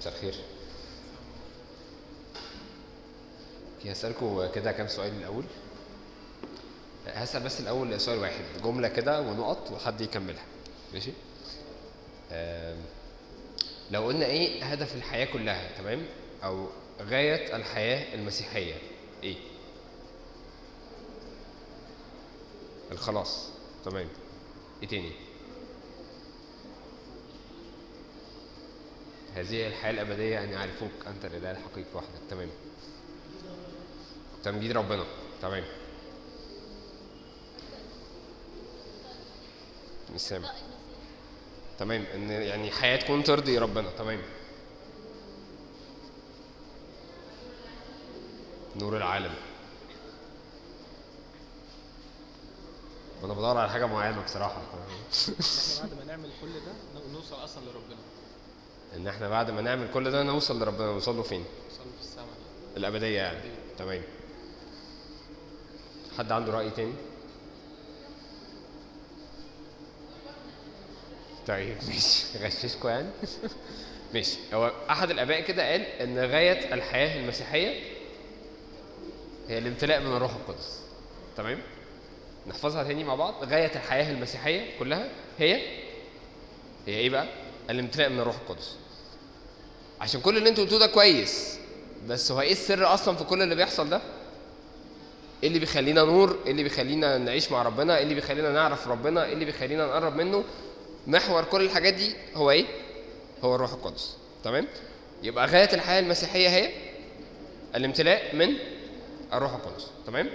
مساء الخير. هسألكوا كده كام سؤال الأول. هسأل بس الأول سؤال واحد، جملة كده ونقط وحد يكملها، ماشي؟ لو قلنا إيه هدف الحياة كلها، تمام؟ أو غاية الحياة المسيحية إيه؟ الخلاص، تمام. إيه تاني؟ هذه الحياة الأبدية أن يعرفوك أنت الإله الحقيقي وحدك، تمام. تمجيد ربنا، تمام. مش سامع. تمام، إن يعني حياة تكون ترضي ربنا، تمام. نور العالم. أنا بدور على حاجة معينة بصراحة. إحنا بعد ما نعمل كل ده نوصل أصلا لربنا. إن إحنا بعد ما نعمل كل ده نوصل لربنا، نوصل له فين؟ نوصل له في السماء الأبدية يعني، تمام. حد عنده رأي تاني؟ طيب ماشي، غششكوا يعني. ماشي. هو أحد الآباء كده قال إن غاية الحياة المسيحية هي الامتلاء من الروح القدس، تمام؟ نحفظها تاني مع بعض. غاية الحياة المسيحية كلها هي إيه بقى؟ الامتلاء من الروح القدس. عشان كل اللي انتوا قلتوه ده كويس، بس هو ايه السر اصلا في كل اللي بيحصل ده؟ ايه اللي بيخلينا نور؟ ايه اللي بيخلينا نعيش مع ربنا؟ ايه اللي بيخلينا نعرف ربنا؟ ايه اللي بيخلينا نقرب منه؟ محور كل الحاجات دي هو ايه؟ هو الروح القدس، تمام؟ يبقى غاية الحياة المسيحية هي الامتلاء من الروح القدس، تمام؟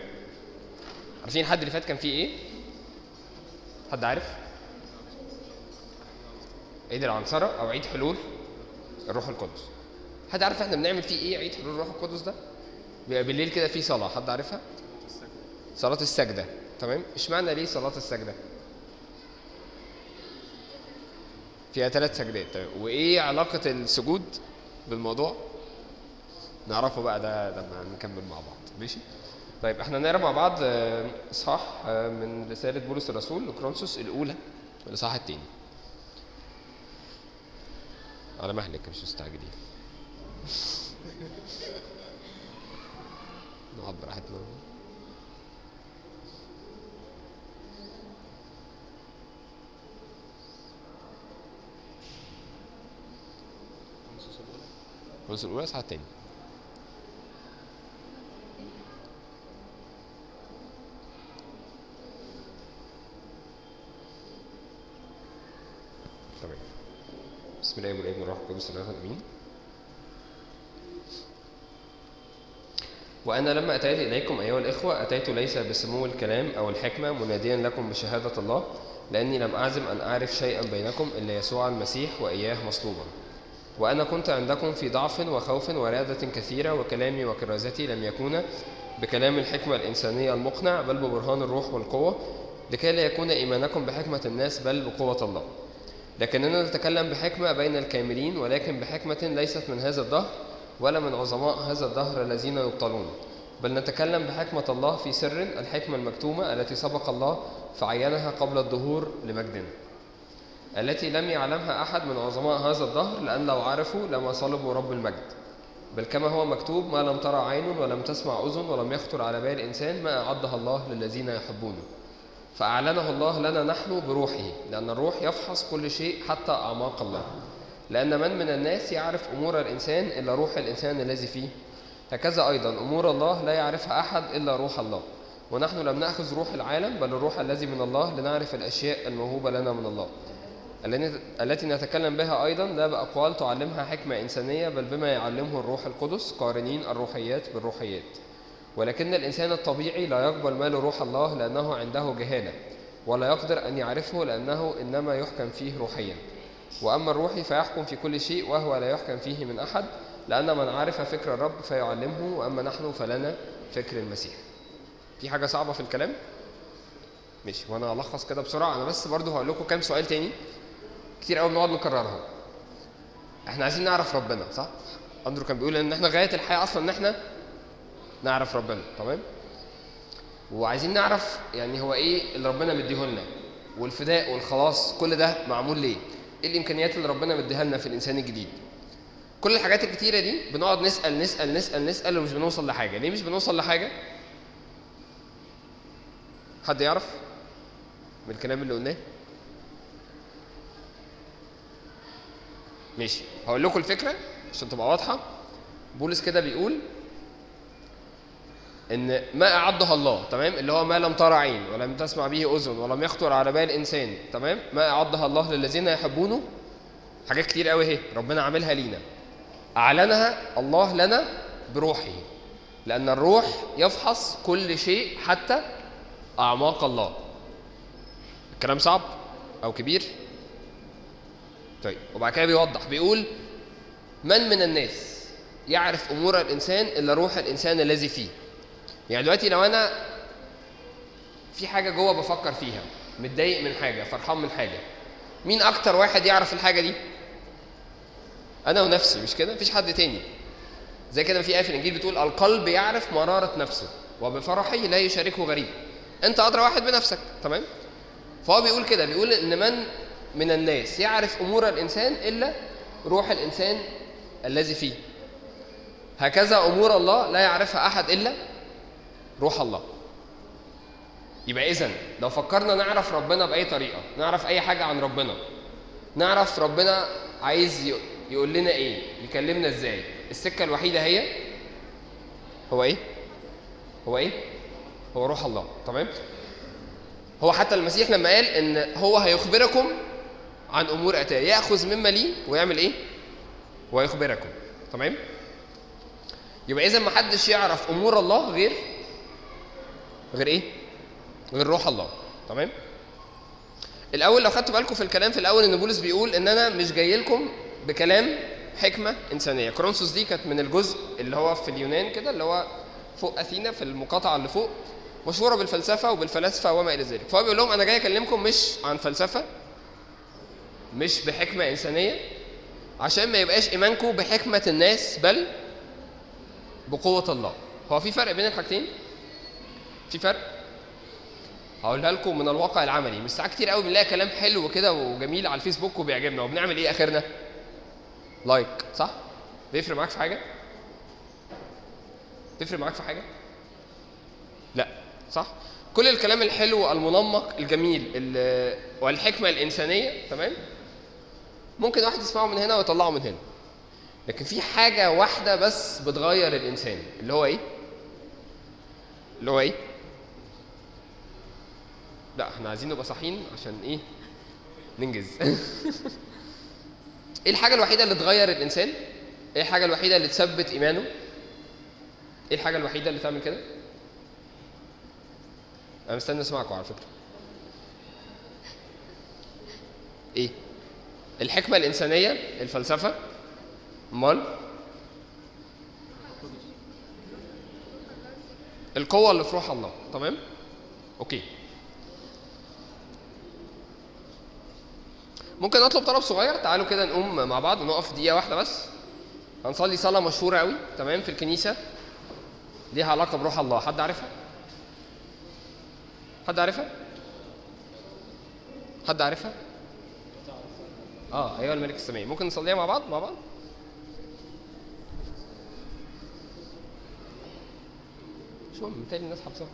عارفين الحد اللي فات كان فيه ايه؟ حد عارف؟ عيد العنصرة او عيد حلول الروح القدس. حد عارف احنا بنعمل فيه ايه عيد حلول الروح القدس ده؟ بيبقى بالليل كده فيه صلاة، حد عارفها؟ صلاة السجدة، تمام؟ اشمعنى ليه صلاة السجدة؟ فيها 3 سجدات، تمام. وايه علاقة السجود بالموضوع؟ نعرفه بقى ده لما نكمل مع بعض، ماشي؟ طيب احنا نقرا مع بعض اصحاح من رسالة بولس الرسول لكورنثوس الأولى، الإصحاح الثاني. على مهلك، مش مستعجلين. نقعد براحتنا. كورنثوس الأولى الإصحاح الثاني. تمام. بسم الله والابن والروح القدس الاله امين. وانا لما اتيت اليكم ايها الاخوة اتيت ليس بسمو الكلام او الحكمة مناديا لكم بشهادة الله، لاني لم اعزم ان اعرف شيئا بينكم الا يسوع المسيح واياه مصلوبا. وانا كنت عندكم في ضعف وخوف ورعده كثيرة، وكلامي وكرازتي لم يكون بكلام الحكمة الانسانية المقنع، بل ببرهان الروح والقوه، لكي لا يكون ايمانكم بحكمه الناس بل بقوة الله. لكننا نتكلم بحكمة بين الكاملين، ولكن بحكمة ليست من هذا الدهر ولا من عظماء هذا الدهر الذين يبطلون، بل نتكلم بحكمة الله في سر، الحكمة المكتومة التي سبق الله فعينها قبل الدهور لمجدنا، التي لم يعلمها أحد من عظماء هذا الدهر، لأن لو عرفوا لما صلبوا رب المجد. بل كما هو مكتوب: ما لم ترى عين ولم تسمع أذن ولم يخطر على بال إنسان ما أعدها الله للذين يحبونه، فأعلنه الله لنا نحن بروحه، لأن الروح يفحص كل شيء حتى أعماق الله. لأن من الناس يعرف أمور الإنسان إلا روح الإنسان الذي فيه؟ هكذا أيضا أمور الله لا يعرفها أحد إلا روح الله. ونحن لم نأخذ روح العالم، بل الروح الذي من الله، لنعرف الأشياء الموهوبة لنا من الله، التي نتكلم بها أيضا، لا بأقوال تعلمها حكمة إنسانية، بل بما يعلمه الروح القدس، قارنين الروحيات بالروحيات. ولكن الإنسان الطبيعي لا يقبل ما لروح الله، لأنه عنده جهالة، ولا يقدر أن يعرفه، لأنه إنما يحكم فيه روحيا. وأما الروحي فيحكم في كل شيء، وهو لا يحكم فيه من أحد، لأن من عرف فكر الرب فيعلمه، وأما نحن فلنا فكر المسيح. في حاجة صعبة في الكلام؟ ماشي، وأنا هلخص كده بسرعة. أنا بس برضو هقول لكم كام سؤال تاني كتير أوي بنقعد نكررهم. إحنا عايزين نعرف ربنا، صح؟ أندرو كان بيقول إن إحنا غاية الحياة أصلا إن إحنا نعرف ربنا، تمام؟ وعايزين نعرف يعني هو ايه اللي ربنا مديهولنا، والفداء والخلاص كل ده معمول ليه؟ ايه الامكانيات اللي ربنا مديها لنا في الانسان الجديد؟ كل الحاجات الكتيرة دي بنقعد نسال نسال نسال نسال ومش بنوصل لحاجة. ليه مش بنوصل لحاجة؟ حد يعرف من الكلام اللي قلناه؟ ماشي، هقول لكم الفكرة عشان تبقى واضحة. بولس كده بيقول ان ما اعدها الله، تمام، اللي هو ما لم ترى عين ولم تسمع به اذن ولم يخطر على بال انسان، تمام، ما اعدها الله للذين يحبونه. حاجات كتير قوي اهي ربنا عاملها لينا، اعلنها الله لنا بروحه، لان الروح يفحص كل شيء حتى اعماق الله. الكلام صعب او كبير؟ طيب، وبعد كده بيوضح، بيقول من الناس يعرف امور الانسان الا روح الانسان الذي فيه. يعني دلوقتي لو انا في حاجة جوه بفكر فيها، متضايق من حاجة، فرحان من حاجة، مين اكتر واحد يعرف الحاجة دي؟ انا ونفسي، مش كده؟ مفيش حد تاني. زي كده في ايه في الانجيل بتقول القلب يعرف مرارة نفسه وبفرحه لا يشاركه غريب. انت ادرى واحد بنفسك، تمام؟ فهو بيقول كده، بيقول ان من الناس يعرف امور الانسان الا روح الانسان الذي فيه. هكذا امور الله لا يعرفها احد الا روح الله. يبقى اذن لو فكرنا نعرف ربنا باي طريقه، نعرف اي حاجة عن ربنا، نعرف ربنا عايز يقول لنا ايه، يكلمنا ازاي، السكة الوحيدة هي هو ايه؟ هو ايه؟ هو روح الله، تمام؟ هو حتى المسيح لما قال ان هو هيخبركم عن امور اتاه، ياخذ مما لي ويعمل ايه؟ ويخبركم، تمام؟ يبقى اذا ما حدش يعرف امور الله غير ايه؟ غير روح الله، تمام؟ الاول لو خدتوا بالكم في الكلام في الاول ان بولس بيقول ان انا مش جاي لكم بكلام حكمه انسانيه. كورنثوس دي كانت من الجزء اللي هو في اليونان كده، اللي هو فوق اثينا في المقاطعة اللي فوق، مشهورة بالفلسفة وبالفلاسفه وما الى ذلك. فهو بيقول لهم انا جاي اكلمكم مش عن فلسفة، مش بحكمه انسانيه، عشان ما يبقاش ايمانكم بحكمه الناس بل بقوة الله. هو في فرق بين الحاجتين؟ في فرق؟ هقولها لكم من الواقع العملي. مش ساعات كتير قوي بنلاقي كلام حلو كده وجميل على الفيسبوك وبيعجبنا، وبنعمل ايه اخرنا؟ like، صح؟ بيفرق معاك في حاجة؟ بيفرق معاك في حاجة؟ لا، صح؟ كل الكلام الحلو المنمق الجميل والحكمة الانسانية، تمام، ممكن واحد يسمعه من هنا ويطلعه من هنا. لكن في حاجة واحدة بس بتغير الانسان، اللي هو ايه؟ اللي هو ايه؟ لا، احنا عايزين نبقى صاحيين عشان ايه؟ ننجز. ايه الحاجة الوحيدة اللي تغير الانسان؟ ايه الحاجة الوحيدة اللي تثبت ايمانه؟ ايه الحاجة الوحيدة اللي تعمل كده؟ انا مستني اسمعكم على فكرة. ايه؟ الحكمة الانسانية، الفلسفة، امال القوة اللي في روح الله، تمام؟ okay. ممكن اطلب طلب صغير؟ تعالوا كده نقوم مع بعض ونقف دقيقة واحدة بس. هنصلي صلاة مشهورة قوي، تمام، في الكنيسة، ليها علاقة بروح الله. حد عارفها؟ حد عارفها؟ حد عارفها؟ ايوه، الملك السماوي. ممكن نصليها مع بعض؟ مع بعض. مش مهم، متهيألي الناس حافظاها.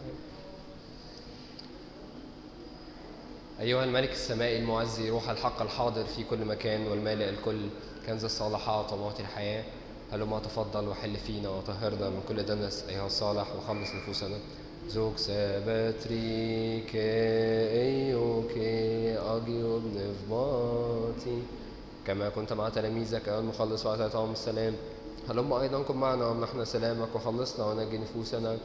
أيها الملك السمائي المعزي، روح الحق الحاضر في كل مكان والمالئ الكل، كنز الصالحات ومعطي الحياة، هلما تفضل وحل فينا وطهرنا من كل دنس أيها الصالح، وخلص نفوسنا. زوج سباتريك أيوكي أجيو بنفباتي، كما كنت مع تلاميذك أيها المخلص وأعطيتهم السلام، هلما أيضا كن معنا وامنحنا سلامك وخلصنا ونجي نفوسنا.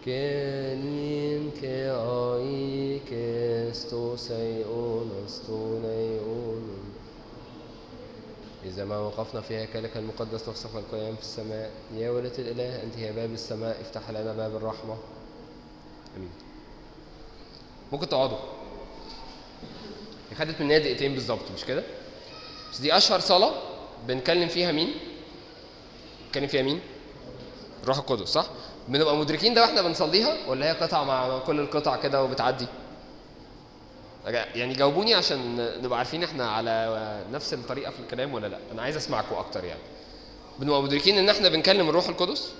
كنين كأي كستو سيئون استونيون. إذا ما وقفنا في هيكلك المقدس نفسك القيام في السماء، يا ولة الإله أنت هي باب السماء، افتح لنا باب الرحمة. أمين. ممكن تقعدوا. خدت مننا دقيقتين بالظبط، مش كده؟ بس دي أشهر صلاة بنكلم فيها مين؟ بنكلم فيها مين؟ الروح القدس، صح؟ بنبقى مدركين ده واحنا بنصليها، ولا هي قطعة مع كل القطع كده وبتعدي؟ يعني جاوبوني عشان نبقى عارفين احنا على نفس الطريقة في الكلام ولا لا. انا عايز اسمعكم اكتر يعني. بنبقى مدركين ان احنا بنكلم الروح القدس؟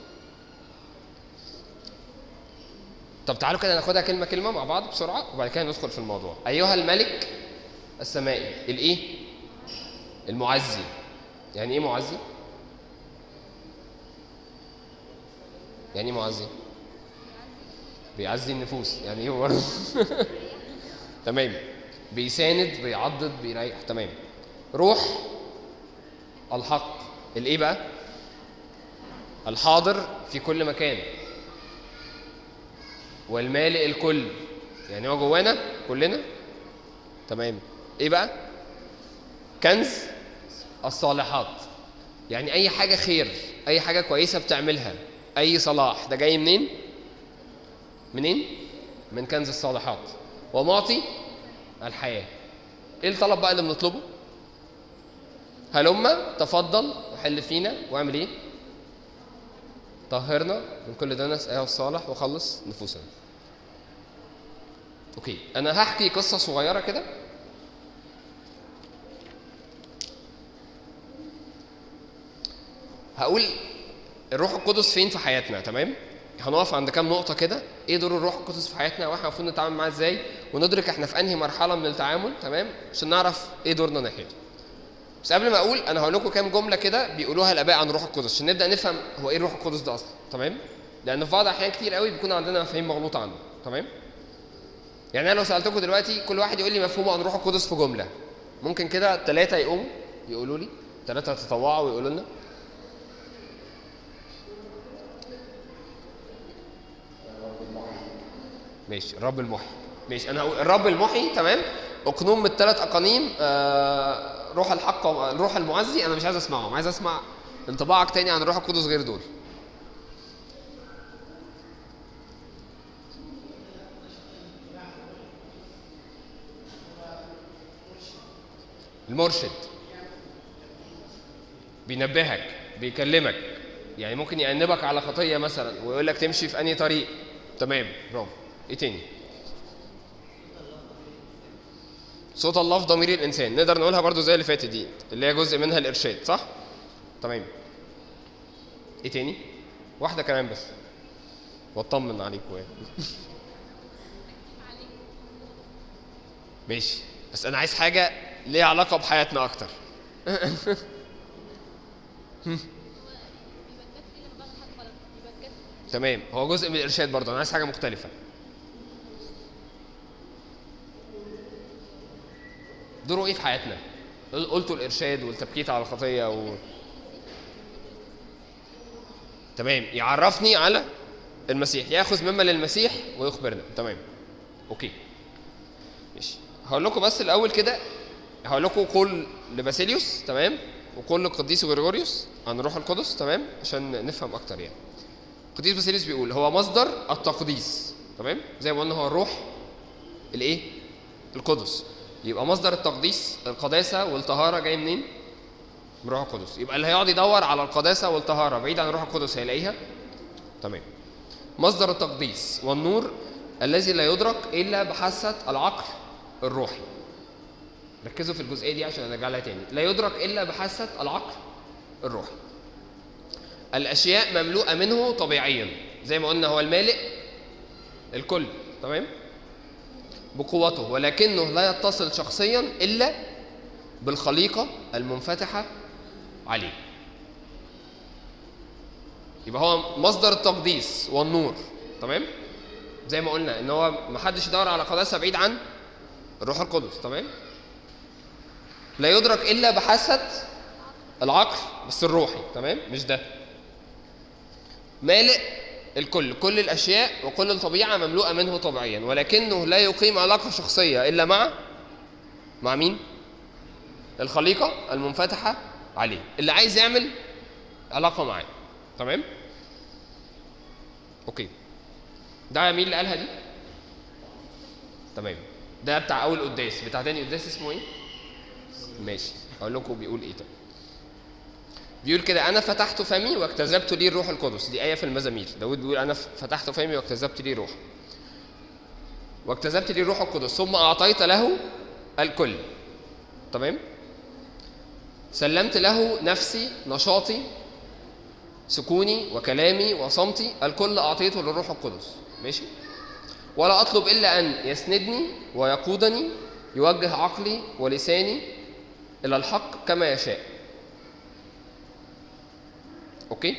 طب تعالوا كده ناخدها كلمة كلمة مع بعض بسرعة، وبعد كده ندخل في الموضوع. ايها الملك السمائي، الايه؟ المعزي. يعني ايه معزي؟ يعني ايه معزي؟ بيعزي النفوس. يعني ايه برضه؟ تمام، بيساند، بيعضد، بيريح. تمام. روح الحق، الايه بقى؟ الحاضر في كل مكان والمالئ الكل، يعني هو جوانا كلنا. تمام. ايه بقى؟ كنز الصالحات، يعني اي حاجة خير، اي حاجة كويسة بتعملها، اي صلاح، ده جاي منين؟ منين؟ من كنز الصالحات. ومعطي الحياة. ايه الطلب بقى اللي بنطلبه؟ هلم تفضل وحل فينا واعمل ايه؟ طهرنا من كل دنس ايها الصالح وخلص نفوسنا. okay، انا هحكي قصة صغيرة كده. هقول الروح القدس فين في حياتنا. تمام؟ هنقف عند كام نقطة كده، ايه دور الروح القدس في حياتنا، واحنا المفروض نتعامل معاه ازاي، وندرك احنا في انهي مرحلة من التعامل. تمام؟ عشان نعرف ايه دورنا ناحيته. بس قبل ما اقول، انا هقول لكم كام جملة كده بيقولوها الاباء عن الروح القدس عشان نبدا نفهم هو ايه الروح القدس ده اصلا. تمام؟ لان في بعض الاحيان كتير قوي بيكون عندنا مفاهيم مغلوطة عنه. تمام؟ يعني انا لو سالتكم دلوقتي كل واحد يقول لي مفهومه عن الروح القدس في جملة، ممكن كده 3 يقوموا يقولوا لي، 3 يتطوعوا ويقولوا لنا. ماشي، الرب المحيي. ماشي، انا هقول الرب المحيي. تمام؟ اقنوم من الثلاث اقانيم، روح الحق، الروح المعزي. انا مش عايز اسمعهم، عايز اسمع انطباعك تاني عن الروح القدس غير دول. المرشد بينبهك، بيكلمك، يعني ممكن يأنبك على خطية مثلا ويقول لك تمشي في أنهي طريق. تمام، برافو. ايه تاني؟ صوت الله في ضمير الإنسان، نقدر نقولها برضو زي اللي فاتت دي، اللي هي جزء منها الإرشاد، صح؟ تمام. ايه تاني؟ واحدة كمان بس واطمن عليكم يعني. ماشي، بس أنا عايز حاجة ليها علاقة بحياتنا أكتر. تمام، هو جزء من الإرشاد برضه، أنا عايز حاجة مختلفة. دوره إيه في حياتنا؟ قلتوا الإرشاد والتبكيت على الخطية تمام، يعرفني على المسيح، يأخذ مما للمسيح ويخبرنا. تمام، okay ماشي. هقول لكم بس الأول كده، هقول لكم قول لباسيليوس، تمام، وقول للقديس غريغوريوس عن الروح القدس، تمام، عشان نفهم أكتر. يعني القديس باسيليوس بيقول هو مصدر التقديس. تمام، زي ما قلنا هو الروح الايه؟ القدس. يبقى مصدر التقديس، القداسة والطهارة جاي منين؟ من الروح القدس. يبقى اللي هيقعد يدور على القداسة والطهارة بعيد عن الروح القدس هيلاقيها. تمام. مصدر التقديس والنور الذي لا يدرك الا بحاسه العقل الروحي. ركزوا في الجزئية دي عشان ارجع لها تاني. لا يدرك الا بحاسه العقل الروحي. الاشياء مملوءة منه طبيعيا، زي ما قلنا هو المالئ الكل، تمام، بقوته، ولكنه لا يتصل شخصيا الا بالخليقه المنفتحه عليه. يبقى هو مصدر التقديس والنور، تمام، زي ما قلنا ان هو ما حدش يدور على قداسة بعيد عن الروح القدس، تمام. لا يدرك الا بحاسه العقل بس الروحي، تمام، مش ده. مالئ الكل، كل الاشياء وكل الطبيعة مملوءة منه طبيعيا، ولكنه لا يقيم علاقة شخصية الا مع مين؟ الخليقة المنفتحه عليه، اللي عايز يعمل علاقة معاه، تمام. okay، ده مين اللي قالها دي؟ تمام، ده بتاع اول قداس. بتاع تاني قداس اسمه ايه؟ ماشي، هقول لكم بيقول ايه. طيب بيقول كده: انا فتحت فمي واكتذبت لي الروح القدس. دي ايه في المزامير، داود بيقول انا فتحت فمي واكتذبت لي روح، واكتذبت لي الروح القدس، ثم اعطيت له الكل، تمام، سلمت له نفسي، نشاطي، سكوني وكلامي وصمتي الكل اعطيته للروح القدس. ماشي؟ ولا اطلب الا ان يسندني ويقودني، يوجه عقلي ولساني الى الحق كما يشاء. okay؟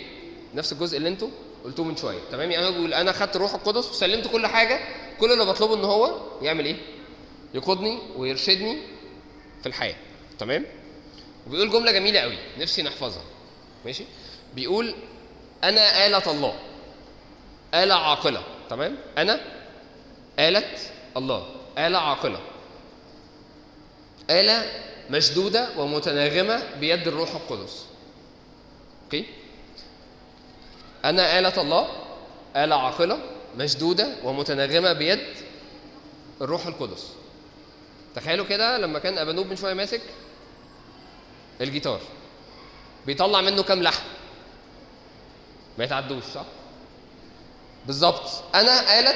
نفس الجزء اللي انتوا قلتوه من شوية، تمام؟ يعني انا بقول انا خدت الروح القدس وسلمت كل حاجة، كل اللي بطلبه ان هو يعمل ايه؟ يقودني ويرشدني في الحياة، تمام؟ وبيقول جملة جميلة قوي نفسي نحفظها، ماشي؟ بيقول انا آلة الله، آلة عاقلة، تمام؟ انا آلة الله، آلة عاقلة، آلة مشدودة ومتناغمه بيد الروح القدس. okay؟ أنا آلة الله، آلة عاقلة مشدودة ومتناغمة بيد الروح القدس. تخيلوا كده لما كان أبانوب من شوية ماسك الجيتار، بيطلع منه كام لحن؟ ما يتعدوش، صح؟ بالظبط. أنا آلة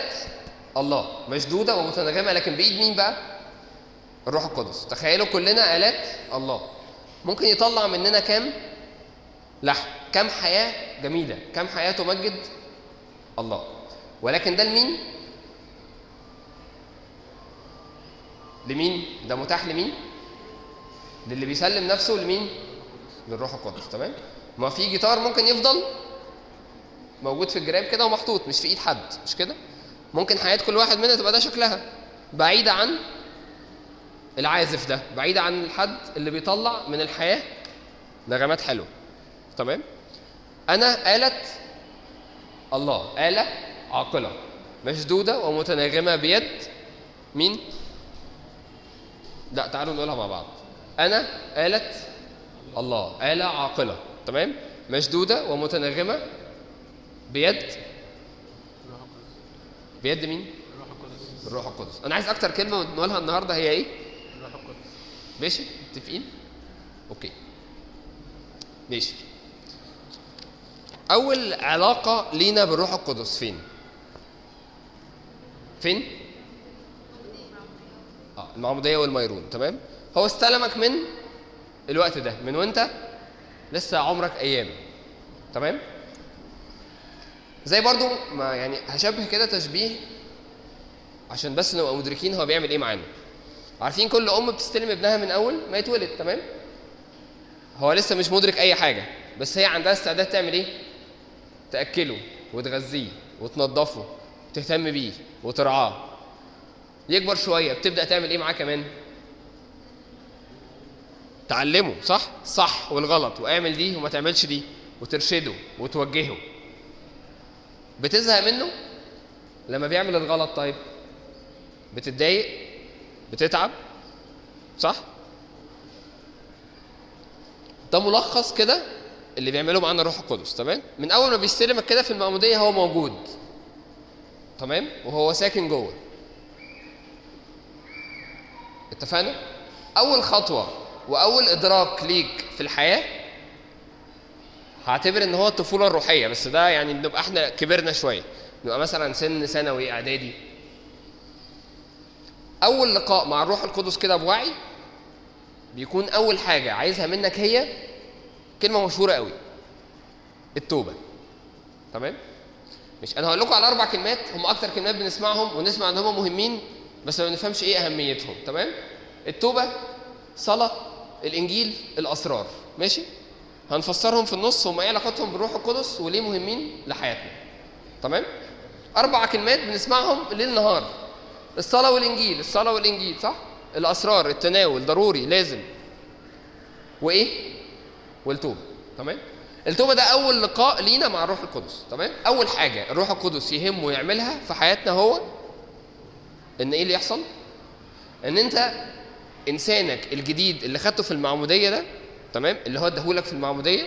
الله مشدودة ومتناغمة، لكن بإيد مين بقى؟ الروح القدس. تخيلوا كلنا آلات الله، ممكن يطلع مننا كام لحن، كم حياة جميلة، كم حياة تمجد الله. ولكن ده لمين؟ لمين؟ ده متاح لمين؟ للي بيسلم نفسه لمين؟ للروح القدس، تمام؟ ما في جيتار ممكن يفضل موجود في الجراب كده ومحطوط مش في ايد حد، مش كده؟ ممكن حياة كل واحد منا تبقى ده شكلها، بعيدة عن العازف ده، بعيدة عن الحد اللي بيطلع من الحياة نغمات حلوة، تمام؟ أنا آلة الله، آلة عاقلة مشدودة ومتناغمة بيد مين؟ لا تعالوا نقولها مع بعض. أنا آلة الله، آلة عاقلة، تمام؟ مشدودة ومتناغمة بيد بيد مين؟ الروح القدس. الروح القدس. أنا عايز أكتر كلمة نقولها النهاردة هي إيه؟ الروح القدس. ماشي؟ متفقين؟ okay. ماشي. أول علاقة لينا بالروح القدس فين؟ فين؟ المعمودية والميرون، تمام؟ هو استلمك من الوقت ده، من وانت لسه عمرك أيام، تمام؟ زي برضو ما يعني هشبه كده تشبيه عشان بس نبقى مدركين هو بيعمل ايه معانا. عارفين كل أم بتستلم ابنها من أول ما يتولد، تمام؟ هو لسه مش مدرك أي حاجة، بس هي عندها استعداد تعمل ايه؟ تأكله وتغذية وتنظفه وتهتم بيه وترعاه. يكبر شوية بتبدأ تعمل ايه معاه كمان؟ تعلمه، صح؟ صح والغلط، واعمل دي وما تعملش دي، وترشده وتوجهه. بتزهق منه لما بيعمل الغلط؟ طيب بتتضايق، بتتعب، صح؟ ده ملخص كده اللي بيعمله معانا الروح القدس، تمام؟ من اول ما بيستلمك كده في المعمودية هو موجود، تمام؟ وهو ساكن جوه. اتفقنا؟ اول خطوة واول ادراك ليك في الحياة، هعتبر ان هو الطفولة الروحية، بس ده يعني بنبقى احنا كبرنا شوية، نبقى مثلا سن ثانوي اعدادي. اول لقاء مع الروح القدس كده بوعي بيكون اول حاجة عايزها منك هي كلمة مشهورة قوي، التوبة، تمام؟ مش انا هقول لكم على 4 كلمات هم اكتر كلمات بنسمعهم ونسمع ان هم مهمين بس ما بنفهمش ايه اهميتهم، تمام؟ التوبة، صلاة، الانجيل، الاسرار، ماشي؟ هنفسرهم في النص هم ايه علاقتهم بالروح القدس وليه مهمين لحياتنا، تمام؟ 4 كلمات بنسمعهم ليل نهار، الصلاة والانجيل، الصلاة والانجيل، صح؟ الاسرار، التناول ضروري لازم، وايه؟ والتوبة، تمام؟ التوبة ده اول لقاء لينا مع الروح القدس، تمام؟ اول حاجة الروح القدس يهمه يعملها في حياتنا هو ان ايه اللي يحصل؟ ان انت انسانك الجديد اللي خدته في المعمودية ده، تمام؟ اللي هو اداهولك في المعمودية،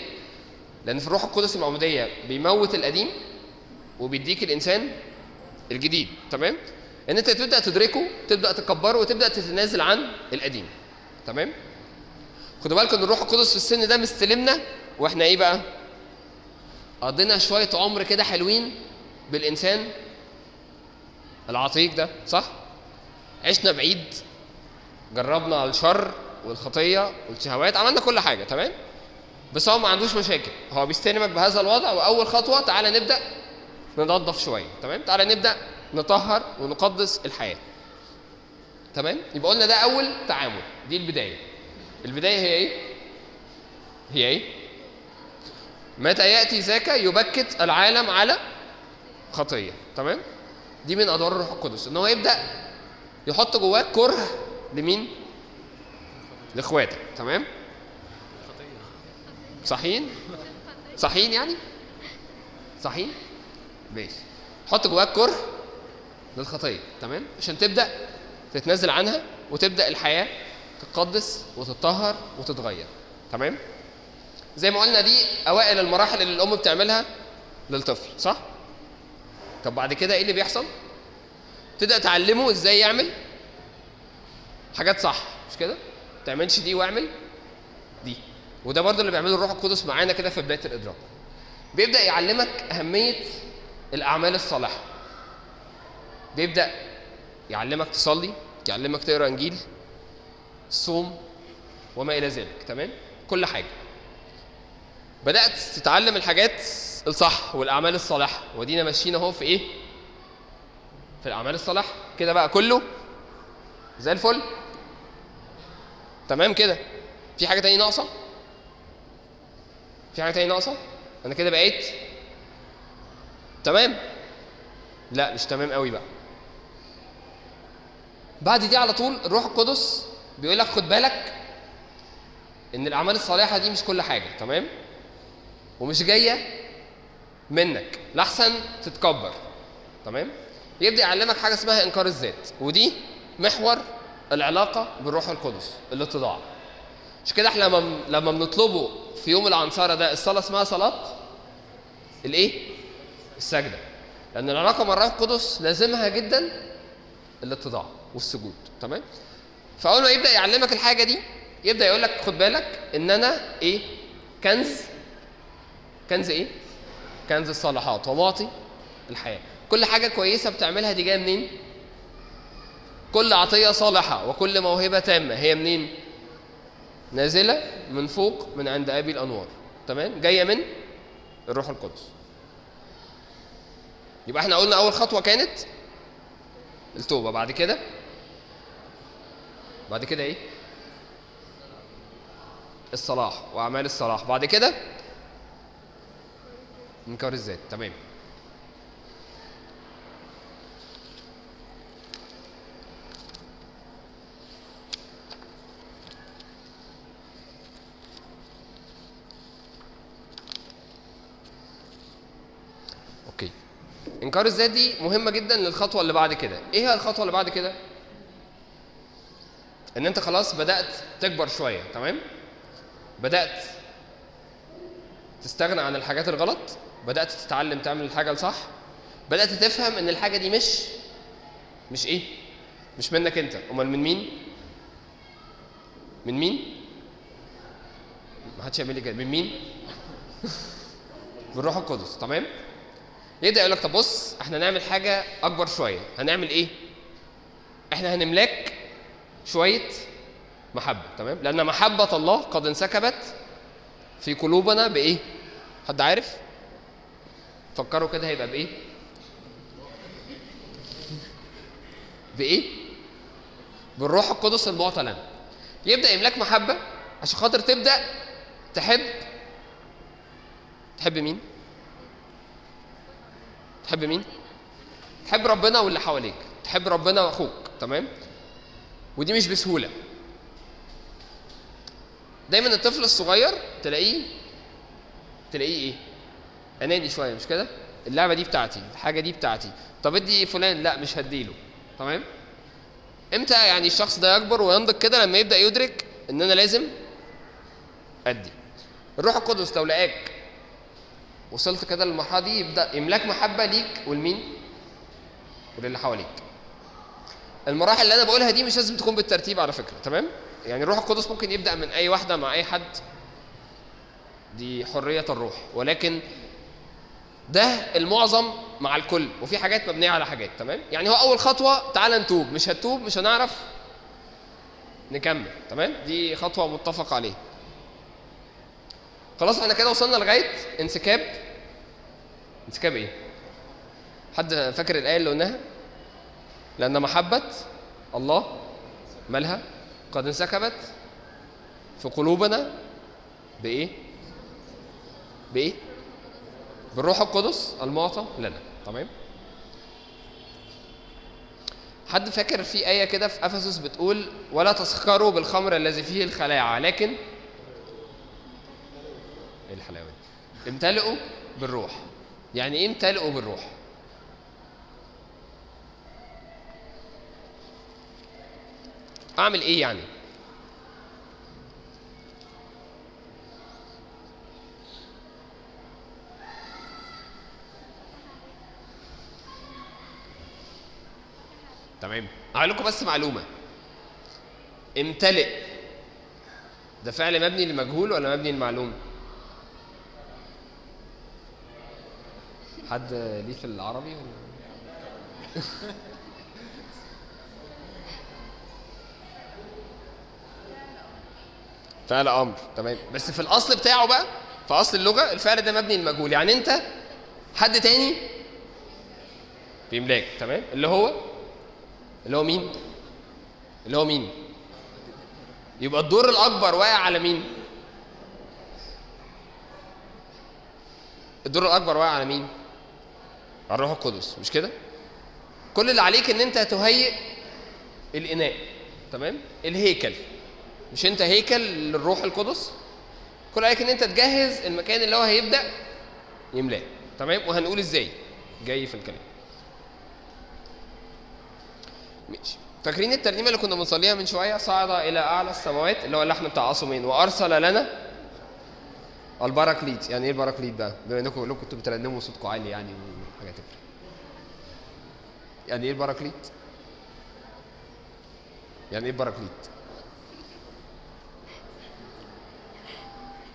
لان في الروح القدس المعمودية بيموت القديم وبيديك الانسان الجديد، تمام؟ ان انت تبدا تدركه، تبدا تكبره، وتبدا تتنازل عن القديم، تمام؟ خدوا بالكم ان الروح القدس في السن ده مستلمنا واحنا ايه بقى؟ قضينا شوية عمر كده حلوين بالانسان العتيق ده، صح؟ عشنا بعيد، جربنا الشر والخطيه والشهوات، عملنا كل حاجة، تمام؟ بس هو ما عندوش مشاكل، هو بيستلمك بهذا الوضع. واول خطوة تعالى نبدا ننظف شوية، تمام؟ تعالى نبدا نطهر ونقدس الحياة. تمام؟ يبقى قلنا ده اول تعامل، دي البداية. البداية هي ايه؟ هي ايه؟ متى ياتي ذاك يبكت العالم على خطيه. تمام؟ دي من ادوار الروح القدس، ان هو يبدا يحط جواك كره لمين؟ لاخواتك. تمام؟ صحيين؟ صحيين يعني؟ صحيين؟ ماشي. حط جواك كره للخطية، تمام؟ عشان تبدا تتنازل عنها وتبدا الحياة تتقدس وتتطهر وتتغير. تمام؟ زي ما قلنا دي اوائل المراحل اللي الام بتعملها للطفل، صح؟ طب بعد كده ايه اللي بيحصل؟ تبدا تعلمه ازاي يعمل حاجات صح، مش كده؟ ما تعملش دي واعمل دي. وده برضو اللي بيعمله الروح القدس معانا كده في بداية الادراك. بيبدا يعلمك اهمية الاعمال الصالحة. بيبدا يعلمك تصلي، يعلمك تقرا انجيل، الصوم وما الى ذلك. تمام؟ كل حاجة. بدات تتعلم الحاجات الصح والاعمال الصالحة، ودينا ماشيين اهو في ايه؟ في الاعمال الصالحة كده بقى كله زي الفل. تمام كده؟ في حاجة تاني ناقصه؟ في حاجة تاني ناقصه؟ انا كده بقيت تمام؟ لا مش تمام قوي بقى. بعد دي على طول الروح القدس بيقول لك خد بالك ان الاعمال الصالحة دي مش كل حاجة، تمام؟ ومش جاية منك، لحسن تتكبر. تمام؟ يبدا يعلمك حاجة اسمها انكار الذات، ودي محور العلاقة بالروح القدس، الاتضاع. مش كده احنا لما بنطلبه في يوم العنصره ده، الصلاة اسمها صلاة الايه؟ السجدة. لان العلاقة مع الروح القدس لازمها جدا الاتضاع والسجود. تمام؟ فاول ما يبدا يعلمك الحاجة دي يبدا يقول لك خد بالك ان انا ايه؟ كنز. كنز ايه؟ كنز الصالحات ومعطي الحياة. كل حاجة كويسة بتعملها دي جاية منين؟ كل عطية صالحه وكل موهبة تامة هي منين؟ نازله من فوق من عند ابي الانوار. تمام؟ جاية من الروح القدس. يبقى احنا قلنا اول خطوة كانت التوبة، بعد كده ايه؟ الصلاح واعمال الصلاح، بعد كده انكار الذات. تمام. okay. انكار الذات دي مهمة جدا للخطوة اللي بعد كده. ايه هي الخطوة اللي بعد كده؟ ان انت خلاص بدات تكبر شوية، تمام؟ بدات تستغنى عن الحاجات الغلط، بدات تتعلم تعمل الحاجة الصح، بدات تفهم ان الحاجة دي مش ايه؟ مش منك انت، امال من مين؟ من مين؟ ما حدش يعمل لي كده. من مين؟ بالروح القدس. تمام؟ يبدا يقول لك طب بص احنا نعمل حاجة اكبر شوية. هنعمل ايه؟ احنا هنملك شوية محبة. تمام؟ لان محبة الله قد انسكبت في قلوبنا بايه؟ حد عارف؟ فكروا كده هيبقى بايه؟ بايه؟ بالروح القدس المعطى لنا. يبدا يملك محبة عشان خاطر تبدا تحب. تحب مين؟ تحب مين؟ تحب ربنا واللي حواليك، تحب ربنا واخوك. تمام؟ ودي مش بسهولة. دايما الطفل الصغير تلاقيه ايه؟ اناني شوية، مش كده؟ اللعبة دي بتاعتي، الحاجة دي بتاعتي، طب ادي فلان، لا مش هديله. تمام؟ امتى يعني الشخص ده يكبر وينضج كده؟ لما يبدا يدرك ان انا لازم ادي. الروح القدس لو لقاك وصلت كده للمرحلة دي يبدا يملاك محبة ليك والمين؟ وللي حواليك. المراحل اللي انا بقولها دي مش لازم تكون بالترتيب على فكرة، تمام؟ يعني الروح القدس ممكن يبدا من اي واحدة مع اي حد، دي حرية الروح، ولكن ده المعظم مع الكل، وفي حاجات مبنية على حاجات. تمام؟ يعني هو اول خطوة تعال نتوب، مش هتوب مش هنعرف نكمل. تمام؟ دي خطوة متفق عليها. خلاص احنا كده وصلنا لغاية انسكاب. انسكاب ايه؟ حد فاكر الايه اللي قلناها؟ لان محبة الله مالها؟ قد انسكبت في قلوبنا بايه؟ بايه؟ بالروح القدس المعطى لنا. تمام؟ حد فاكر في آية كده في أفسس بتقول ولا تسخروا بالخمر الذي فيه الخلاعة، لكن ايه الحلاوة دي؟ امتلئوا بالروح. يعني ايه امتلئوا بالروح؟ اعمل ايه يعني؟ تمام، هقول لكم بس معلومة. امتلئ ده فعل مبني للمجهول ولا مبني للمعلوم؟ حد ليه في العربي ولا؟ فعل امر. تمام، بس في الاصل بتاعه بقى، في اصل اللغة الفعل ده مبني للمجهول، يعني انت حد تاني بيملاك. تمام، اللي هو مين؟ اللي هو مين؟ يبقى الدور الأكبر واقع على مين؟ الدور الأكبر واقع على مين؟ على الروح القدس، مش كده؟ كل اللي عليك إن أنت تهيئ الإناء، تمام؟ الهيكل، مش أنت هيكل للروح القدس؟ كل اللي عليك إن أنت تجهز المكان اللي هو هيبدأ يملاه، تمام؟ وهنقول إزاي جاي في الكلام. ماشي. فاكرين الترنيمة اللي كنا بنصليها من شوية؟ صعد الى اعلى السماوات، اللي هو اللحن بتاع عاصمين، وارسل لنا البراكليت. يعني ايه البراكليت بقى؟ بما انكم كلكم كنتوا بترنموا صوتكم عالي يعني وحاجه تفرق. يعني ايه البراكليت؟ يعني ايه البراكليت؟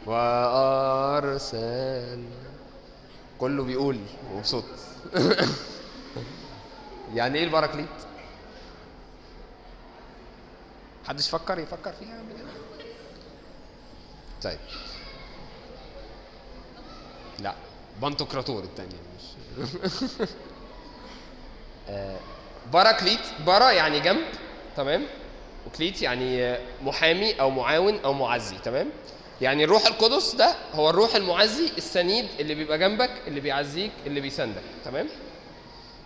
وارسل، كله بيقول وبصوت. يعني ايه البراكليت؟ محدش فكر يفكر فيها قبل كده؟ طيب لا، بانتوكراتور الثانية مش باراكليت. بارا يعني جنب، تمام، وكليت يعني محامي او معاون او معزي. تمام، يعني الروح القدس ده هو الروح المعزي السنيد اللي بيبقى جنبك، اللي بيعزيك، اللي بيساندك. تمام،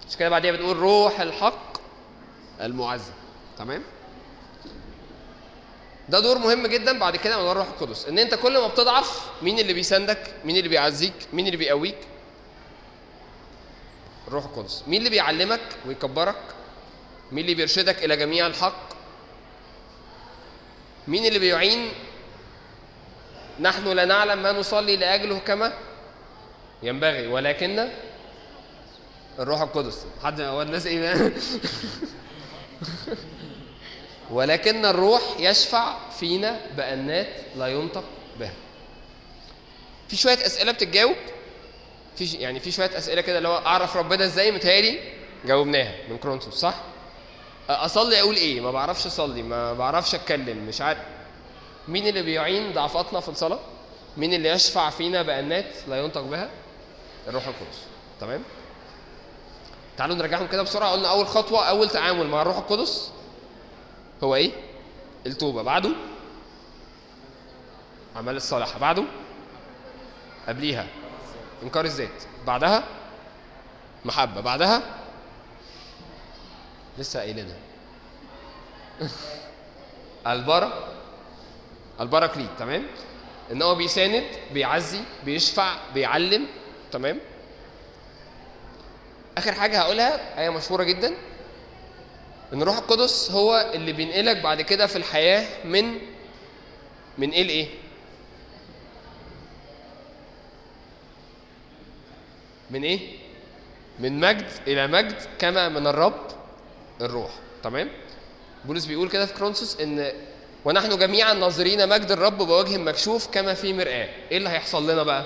مش كده؟ بعديها بنقول روح الحق المعزي. تمام، ده دور مهم جدا بعد كده من الروح القدس، ان انت كل ما بتضعف مين اللي بيساندك؟ مين اللي بيعزيك؟ مين اللي بيقويك؟ الروح القدس. مين اللي بيعلمك ويكبرك؟ مين اللي بيرشدك الى جميع الحق؟ مين اللي بيعين؟ نحن لا نعلم ما نصلي لاجله كما ينبغي، ولكن الروح القدس. حد هو الناس ايه؟ ولكن الروح يشفع فينا بأنات لا ينطق بها. في شوية أسئلة بتتجاوب، في يعني في شوية أسئلة كده اللي هو أعرف ربنا إزاي، متهيألي جاوبناها من كرونسوس، صح؟ أصلي أقول إيه؟ ما بعرفش أصلي، ما بعرفش أتكلم، مش عارف. مين اللي بيعين ضعفاتنا في الصلاة؟ مين اللي يشفع فينا بأنات لا ينطق بها؟ الروح القدس. تمام؟ تعالوا نرجعهم كده بسرعة. قلنا أول خطوة، أول تعامل مع الروح القدس هو ايه؟ التوبة. بعده اعمال الصالحة، بعده قبليها انكار الذات، بعدها محبة، بعدها لسه قايلينها البراكليت. تمام، ان هو بيساند، بيعزي، بيشفع، بيعلم. تمام. اخر حاجة هقولها آية مشهورة جدا، ان الروح القدس هو اللي بينقلك بعد كده في الحياة من ايه لايه؟ من ايه؟ من مجد الى مجد كما من الرب الروح. تمام؟ بولس بيقول كده في كرونسوس ان ونحن جميعا ناظرين مجد الرب بوجه مكشوف كما في مرآة. ايه اللي هيحصل لنا بقى؟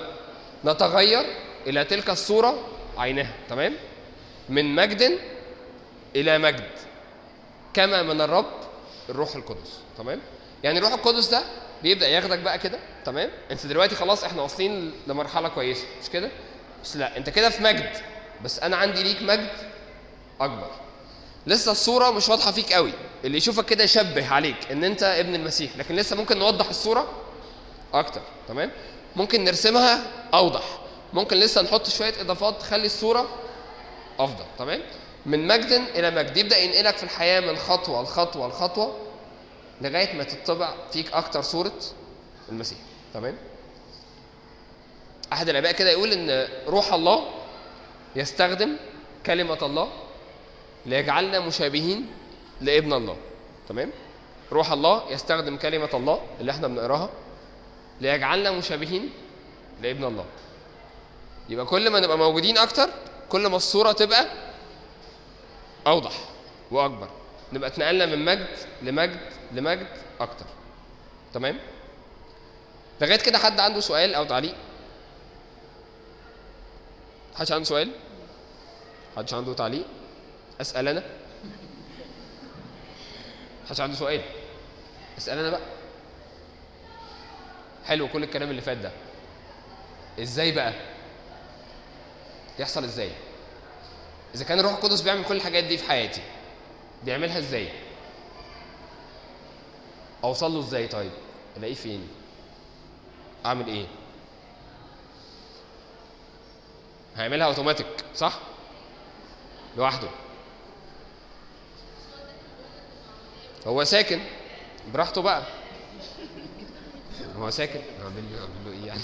نتغير الى تلك الصورة عينها. تمام؟ من مجد الى مجد كما من الرب الروح القدس. تمام؟ يعني الروح القدس ده بيبدا ياخدك بقى كده، تمام؟ انت دلوقتي خلاص احنا واصلين لمرحلة كويسة، مش كده؟ بس لا، انت كده في مجد، بس انا عندي ليك مجد اكبر. لسه الصورة مش واضحة فيك قوي، اللي يشوفك كده يشبه عليك ان انت ابن المسيح، لكن لسه ممكن نوضح الصورة اكتر، تمام؟ ممكن نرسمها اوضح، ممكن لسه نحط شوية اضافات تخلي الصورة افضل، تمام؟ من مجد الى مجد، يبدا ينقلك في الحياة من خطوة لخطوه لخطوه لغاية ما تطبع فيك اكتر صوره المسيح، تمام؟ احد الاباء كده يقول ان روح الله يستخدم كلمة الله ليجعلنا مشابهين لابن الله، تمام؟ روح الله يستخدم كلمة الله اللي احنا بنقراها ليجعلنا مشابهين لابن الله. يبقى كل ما نبقى موجودين اكتر كل ما الصورة تبقى اوضح واكبر، نبقى اتنقلنا من مجد لمجد لمجد اكتر، تمام؟ لغاية كده حد عنده سؤال او تعليق؟ حدش عنده سؤال؟ حدش عنده تعليق؟ اسال انا؟ حدش عنده سؤال؟ اسال انا بقى. حلو كل الكلام اللي فات ده، ازاي بقى يحصل؟ ازاي اذا كان الروح القدس بيعمل كل الحاجات دي في حياتي، بيعملها ازاي؟ اوصل له ازاي؟ طيب الاقيه فين؟ اعمل ايه؟ هيعملها اوتوماتيك صح؟ لوحده، هو ساكن براحته بقى، هو ساكن، اعمل له ايه يعني؟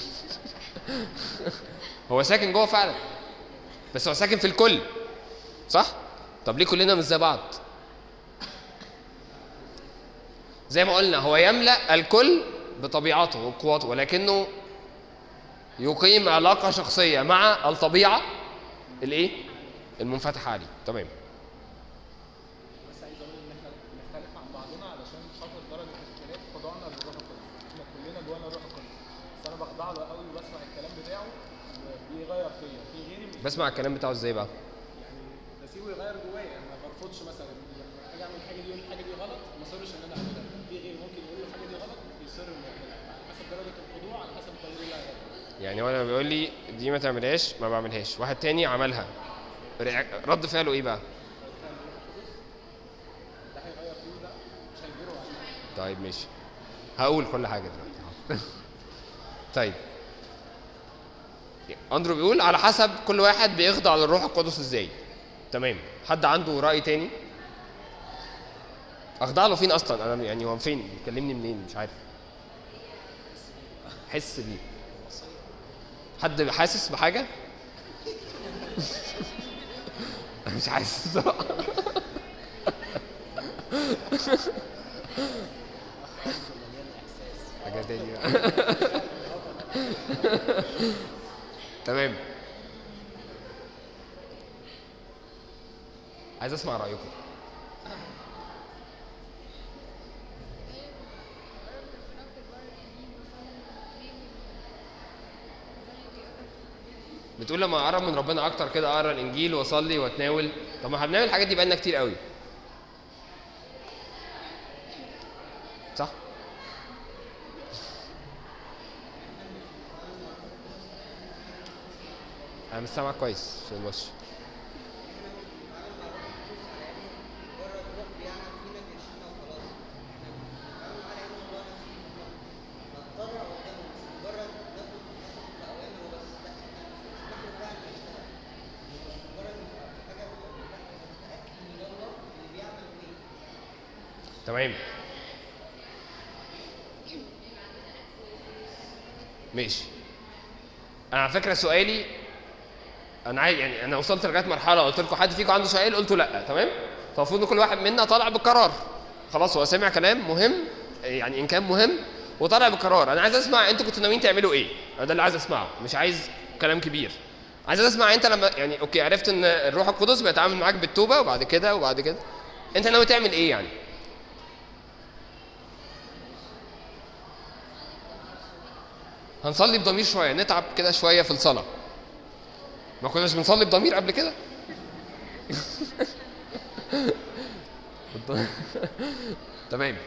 هو ساكن جوه فعلا، بس هو ساكن في الكل صح؟ طب ليه كلنا مش زي بعض؟ زي ما قلنا هو يملأ الكل بطبيعته وقوته، ولكنه يقيم علاقة شخصية مع الطبيعة الايه؟ المنفتحة عليه، تمام؟ بس عايز اقول ان احنا بنختلف عن بعضنا علشان خاطر درجة اختلاف خضوعنا للروح القدس. احنا كلنا جوانا الروح القدس، بس انا بخضع له قوي وبسمع الكلام بتاعه وبيغير فيا، في غيري بسمع الكلام بتاعه ازاي بقى؟ يعني بسيبه يغير جوايا، يعني ما برفضش مثلا لما اجي اعمل الحاجة دي يقول الحاجة دي غلط ما اصرش ان انا اعملها، في غيري ممكن يقول له الحاجة دي غلط يصر انه يعملها، على حسب درجه الخضوع على حسب التغيير اللي هيغيره. يعني هو لما بيقول لي دي ما تعملهاش ما بعملهاش، واحد تاني عملها، رد فعله ايه بقى؟ ده هيغير فيه، ده مش هيجبره عليه. طيب ماشي، هقول كل حاجة دلوقتي. طيب اندرو بيقول على حسب كل واحد بيخضع للروح القدس ازاي، تمام؟ حد عنده رأي تاني؟ اخضع له فين اصلا؟ انا يعني هو فين؟ بيكلمني منين؟ مش عارف. حس بيه. حد حاسس بحاجة؟ مش حاسس. حاجة تاني بقى. تمام، عايز اسمع رايكم. بتقول لما اقرب من ربنا اكتر كده اقرا الانجيل واصلي واتناول. طب ما احنا بنعمل الحاجات دي بقالنا كتير قوي، صح؟ انا مش سامعك كويس عشان الوش. تمام ماشي. انا على فكرة سؤالي، انا عايز يعني انا وصلت لغاية مرحلة قلت لكم حد فيكم عنده سؤال، قلتوا لا، تمام؟ فالمفروض ان كل واحد منا طالع بقرار، خلاص هو سمع كلام مهم يعني ان كان مهم وطالع بقرار. انا عايز اسمع انتوا كنتوا ناويين تعملوا ايه، انا ده اللي عايز اسمعه، مش عايز كلام كبير. عايز اسمع انت لما يعني okay عرفت ان الروح القدس بيتعامل معاك بالتوبة وبعد كده وبعد كده انت ناوي تعمل ايه يعني؟ هنصلي بضمير شوية، نتعب كده شوية في الصلاة. ما كناش بنصلي بضمير قبل كده؟ تمام،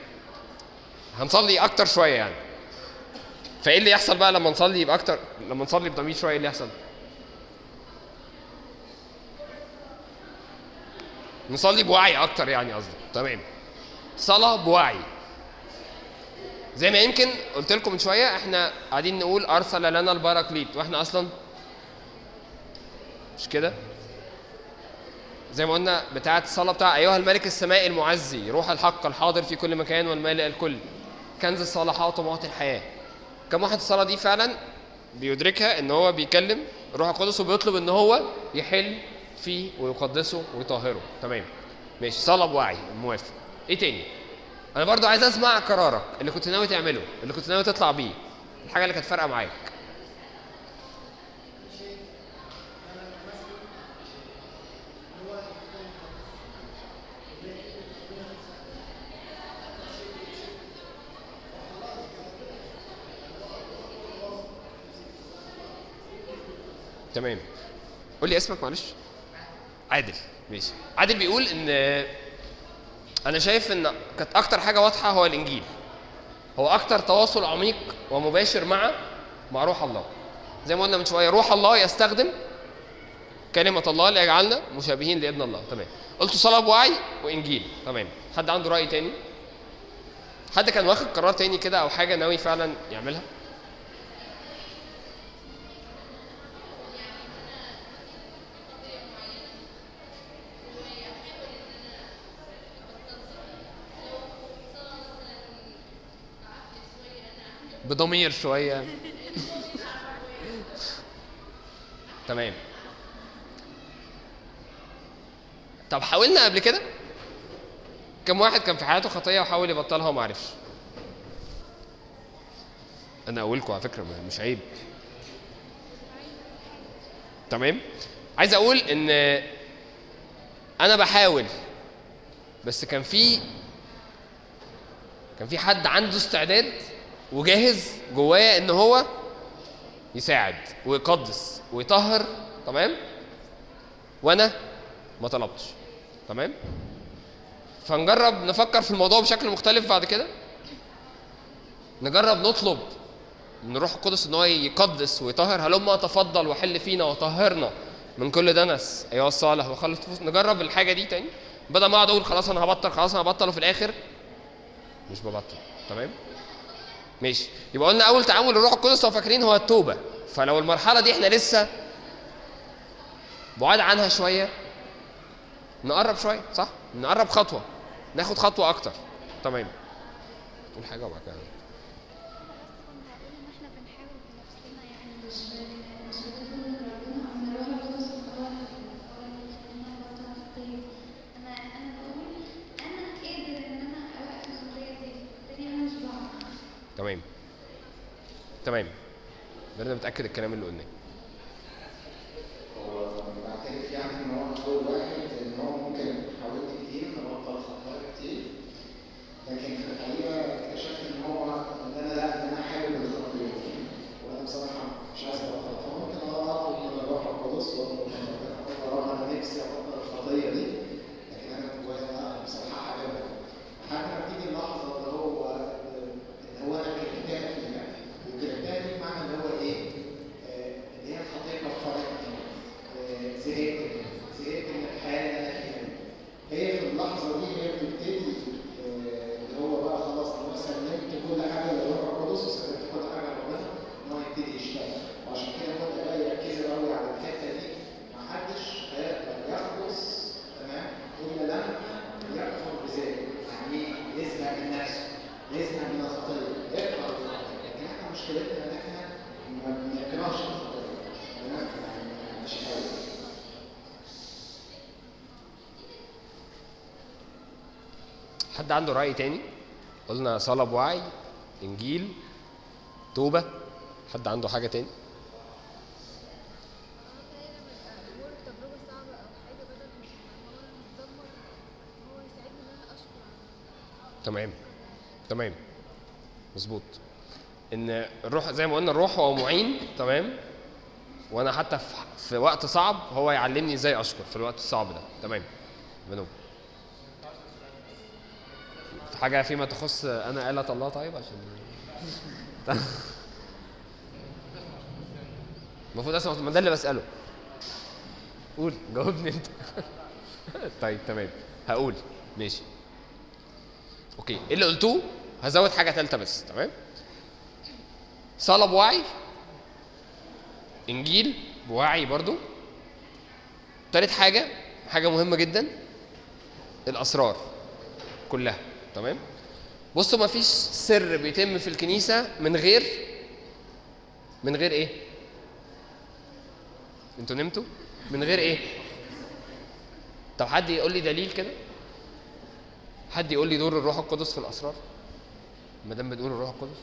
هنصلي اكتر شوية يعني. فايه اللي يحصل بقى لما نصلي يبقى اكتر، لما نصلي بضمير شوية ايه اللي يحصل؟ نصلي بوعي اكتر يعني قصدي. تمام، صلاة بوعي. زي ما يمكن قلت لكم من شوية احنا قاعدين نقول ارسل لنا الباراكليت، واحنا اصلا مش كده. زي ما قلنا بتاعه الصلاة بتاع ايها الملك السمائي المعزي روح الحق الحاضر في كل مكان والمالئ الكل كنز الصالحات ومعطي الحياة. كم واحد الصلاة دي فعلا بيدركها ان هو بيكلم الروح القدس وبيطلب ان هو يحل فيه ويقدسه ويطهره؟ تمام، ماشي، صلاة بوعي، موافق. ايه تاني؟ انا برضو عايز اسمع قرارك اللي كنت ناوي تعمله، اللي كنت ناوي تطلع بيه، الحاجة اللي كانت فارقه معاك. تمام، قول لي اسمك معلش. عادل. ماشي. عادل بيقول ان انا شايف ان كانت اكتر حاجة واضحة هو الانجيل، هو اكتر تواصل عميق ومباشر مع روح الله. زي ما قلنا من شوية روح الله يستخدم كلمة الله ليجعلنا مشابهين لابن الله. تمام، قلت صلاة بوعي وانجيل. تمام، حد عنده راي تاني؟ حد كان واخد قرار تاني كده او حاجة ناوي فعلا يعملها؟ بضمير شوية. تمام. طب حاولنا قبل كده؟ كم واحد كان في حياته خطيه وحاول يبطلها وما عرفش؟ انا اقولكم على فكرة مش عيب. تمام، عايز اقول ان انا بحاول، بس كان في حد عنده استعداد وجاهز جوايا ان هو يساعد ويقدس ويطهر. تمام، وانا ما طلبتش. تمام، فنجرب نفكر في الموضوع بشكل مختلف بعد كده، نجرب نطلب من الروح القدس ان هو يقدس ويطهر. هلما تفضل وحل فينا وطهرنا من كل دنس ايها الصالح وخلص. نجرب الحاجة دي تاني بدل ما اقعد اقول خلاص انا هبطل، خلاص انا هبطل، وفي الاخر مش ببطل. تمام، ماشي. يبقى قلنا اول تعامل الروح القدس لو فاكرين هو التوبة. فلو المرحلة دي احنا لسه بعاد عنها شوية نقرب شوية، صح؟ نقرب خطوة، ناخد خطوة اكتر. تمام، تقول حاجة وبعد كده. تمام تمام، بدنا نتاكد الكلام اللي قلناه. هو بعترف يعني ان هو اول واحد ان هو ممكن حاولت كتير ان ابطل خطايا كتير، لكن في الحقيقة اكتشفت ان هو ان انا لا، ان انا حابب الخطية دي وانا بصراحة مش عايز ابطلها. فممكن اطلب من الروح القدس واطلب من ربنا اقول له انا نفسي ابطل الخطية دي، لكن انا جوايا لا بصراحة حاببها. لحد ما بتيجي اللحظة اللي هو انا كرهتها فيها، وكرهتها دي بمعنى اللي هو ايه؟ اللي هي الخطية كفرتني، زهقت من الحياة اللي انا فيها. هي في اللحظة دي هي بتبتدي اللي هو بقى خلاص انا سلمت كل حاجة للروح القدس وسلمت كل حاجة لربنا ان هو يبتدي يشتغل. وعشان كده كنت بقى يركزوا قوي على الحتة دي، محدش هيقدر يخلص تمام الا لما يكفر بذاته، يعني يزهق من نفسه، يزهق من الخطية، يكره الخطية. لكن احنا مشكلتنا ان احنا ما بنكرهش الخطية، تمام؟ يعني مش قوي. حد عنده رأي تاني؟ قلنا صلاة بوعي، انجيل، توبة. حد عنده حاجة تاني؟ تمام تمام، مظبوط. ان الروح زي ما قلنا الروح هو معين. تمام، وانا حتى في وقت صعب هو يعلمني ازاي اشكر في الوقت الصعب ده. تمام. بنوب في حاجة فيما تخص انا آلة الله؟ طيب عشان المفروض اسمع، ما ده اللي بساله. قول، جاوبني انت. طيب تمام، هقول ماشي. okay، ايه اللي قلتوه؟ هزود حاجة ثالثة بس، تمام؟ صلاة بوعي، انجيل بوعي برضو. ثالث حاجة، حاجة مهمة جدا، الاسرار كلها، تمام؟ بصوا، مفيش سر بيتم في الكنيسة من غير ايه؟ انتوا نمتوا؟ من غير ايه؟ طب حد يقول لي دليل كده؟ حد يقول لي دور الروح القدس في الاسرار؟ ما دام بتقول الروح القدس.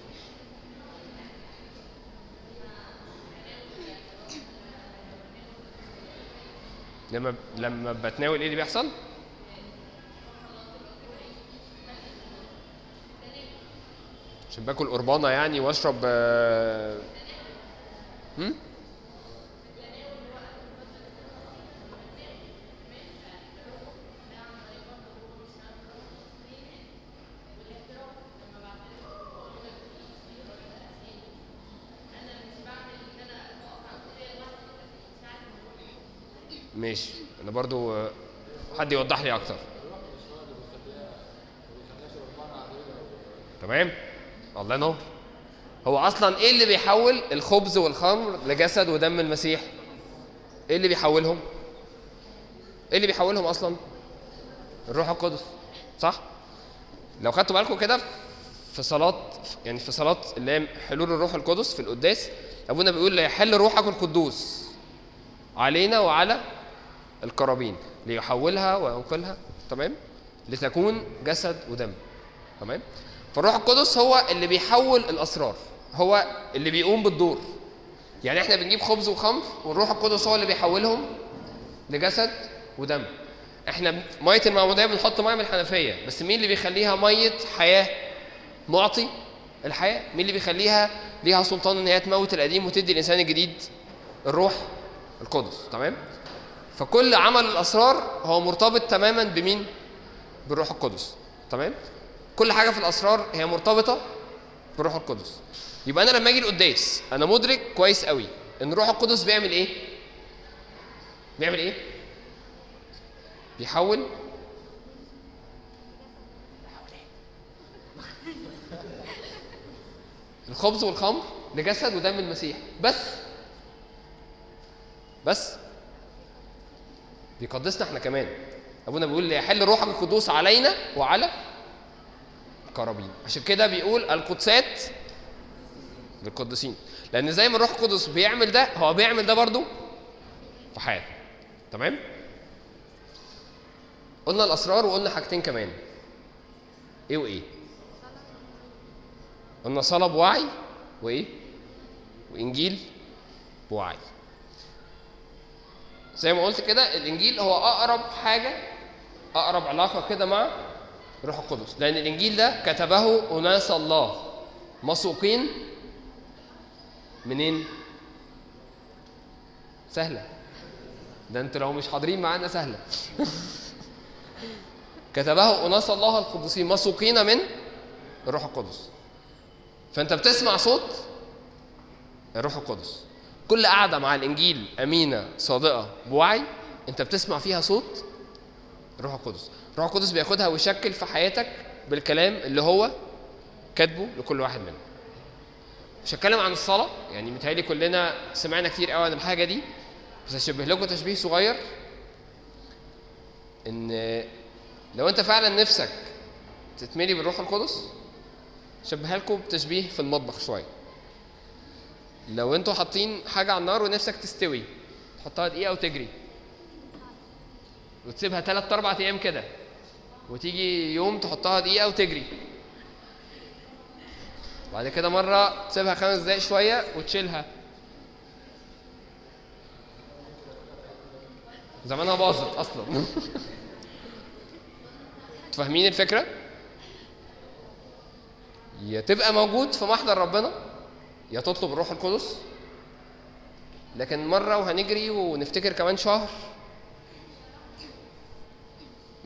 لما بتناول ايه اللي بيحصل؟ عشان باكل قربانه يعني واشرب. ماشي، انا برضو حد يوضح لي اكتر. تمام، الله ينور. هو اصلا ايه اللي بيحول الخبز والخمر لجسد ودم المسيح؟ ايه اللي بيحولهم؟ ايه اللي بيحولهم اصلا؟ الروح القدس، صح؟ لو خدتوا بالكم كده في صلاة، يعني في صلاة اللي هي حلول الروح القدس في القداس، ابونا بيقول ليحل روحك القدوس علينا وعلى القرابين ليحولها وينقلها، تمام، لتكون جسد ودم، تمام. فالروح القدس هو اللي بيحول الاسرار، هو اللي بيقوم بالدور. يعني احنا بنجيب خبز وخمر والروح القدس هو اللي بيحولهم لجسد ودم. احنا مية المعمودية بنحط مية من الحنفية، بس مين اللي بيخليها مية حياة؟ معطي الحياة. مين اللي بيخليها ليها سلطان ان هي تموت القديم وتدي الانسان الجديد؟ الروح القدس، تمام. فكل عمل الاسرار هو مرتبط تماما بمين؟ بالروح القدس، تمام. كل حاجة في الاسرار هي مرتبطة بالروح القدس. يبقى انا لما اجي القداس انا مدرك كويس قوي ان الروح القدس بيعمل ايه؟ بيعمل ايه؟ بيحول ايه؟ الخبز والخمر لجسد ودم المسيح. بس بيقدسنا احنا كمان. ابونا بيقول ليحل روحك القدوس علينا وعلى القرابين. عشان كده بيقول القدسات للقديسين، لان زي ما الروح القدس بيعمل ده هو بيعمل ده برضو في حياتنا، تمام. قلنا الاسرار وقلنا حاجتين كمان، ايه وايه؟ قلنا صلاة بوعي وايه؟ وانجيل بوعي. زي ما قلت كده الانجيل هو اقرب حاجة، اقرب علاقة كده مع الروح القدس، لان الانجيل ده كتبه اناس الله مسوقين منين؟ سهلة، ده انتوا لو مش حاضرين معانا سهلة. كتبه اناس الله القديسين مسوقين من الروح القدس. فانت بتسمع صوت الروح القدس. كل قعدة مع الانجيل امينه صادقة بوعي انت بتسمع فيها صوت الروح القدس. الروح القدس بياخدها ويشكل في حياتك بالكلام اللي هو كاتبه لكل واحد منهم. مش هتكلم عن الصلاة، يعني متهيألي كلنا سمعنا كتير قوي عن الحاجة دي، بس هشبه لكم تشبيه صغير. ان لو انت فعلا نفسك تتملي بالروح القدس، شبهها لكم بتشبيه في المطبخ شوية. لو انتوا حاطين حاجة على النار ونفسك تستوي، تحطها دقيقة وتجري وتسيبها 3-4 ايام كده، وتيجي يوم تحطها دقيقة وتجري، بعد كده مرة تسيبها 5 دقايق شوية وتشيلها، زمانها باظت اصلا. فاهمين الفكرة؟ يا تبقى موجود في محضر ربنا يا تطلب الروح القدس، لكن مرة وهنجري ونفتكر كمان شهر،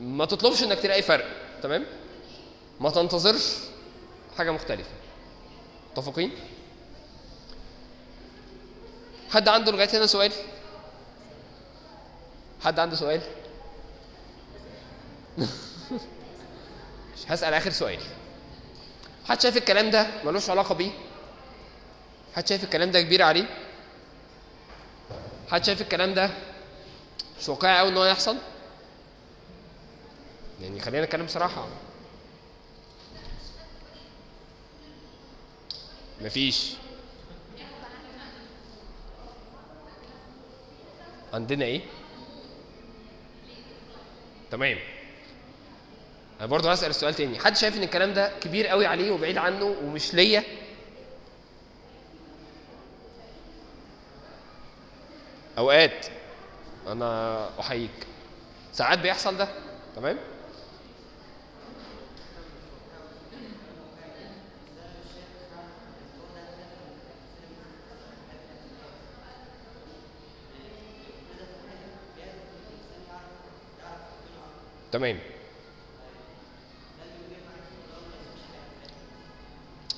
ما تطلبش انك تلاقي فرق، تمام؟ ما تنتظرش حاجة مختلفة. متفقين؟ حد عنده لغاية هنا سؤال؟ حد عنده سؤال؟ هسأل آخر سؤال. حد شايف الكلام ده ملوش علاقة بيه؟ حد شايف الكلام ده كبير عليه؟ حد شايف الكلام ده مش واقعي قوي ان هو يحصل؟ يعني خلينا نتكلم صراحة. مفيش. عندنا ايه؟ تمام. انا برضه هسأل السؤال تاني. حد شايف ان الكلام ده كبير قوي عليه وبعيد عنه ومش ليا؟ اوقات انا احييك، ساعات بيحصل ده. تمام. تمام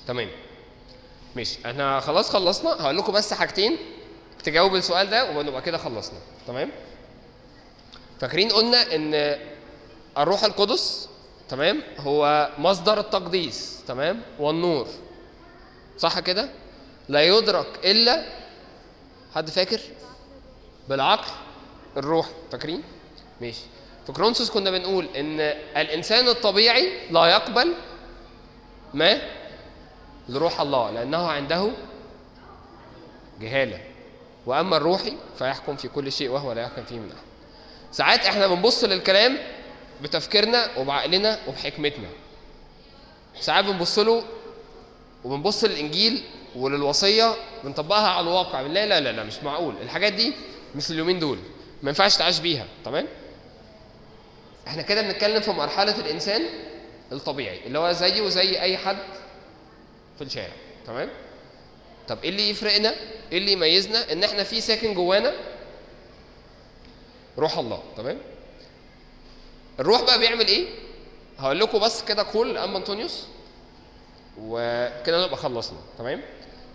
تمام ماشي. احنا خلاص خلصنا. هقول لكم بس حاجتين تجاوب السؤال ده ونبقى كده خلصنا. تمام. فاكرين قلنا ان الروح القدس، تمام، هو مصدر التقديس، تمام، والنور، صح كده؟ لا يدرك الا، حد فاكر؟ بالعقل الروح. فاكرين؟ ماشي. في كرونسوس كنا بنقول ان الانسان الطبيعي لا يقبل ما لروح الله لانه عنده جهالة، واما الروحي فيحكم في كل شيء وهو لا يحكم فيه من احد. ساعات احنا بنبص للكلام بتفكيرنا وبعقلنا وبحكمتنا، ساعات بنبص له وبنبص للانجيل وللوصيه بنطبقها على الواقع. لا لا لا لا، مش معقول، الحاجات دي مش اليومين دول، ما ينفعش تعيش بيها. تمام. احنا كده بنتكلم في مرحلة الانسان الطبيعي اللي هو زيه وزي اي حد في الشارع. تمام. طب ايه اللي يفرقنا؟ ايه اللي يميزنا؟ ان احنا في ساكن جوانا روح الله. تمام. الروح بقى بيعمل ايه؟ هقول لكم بس كده قول لأنبا أنطونيوس وكده نبقى خلصنا. تمام.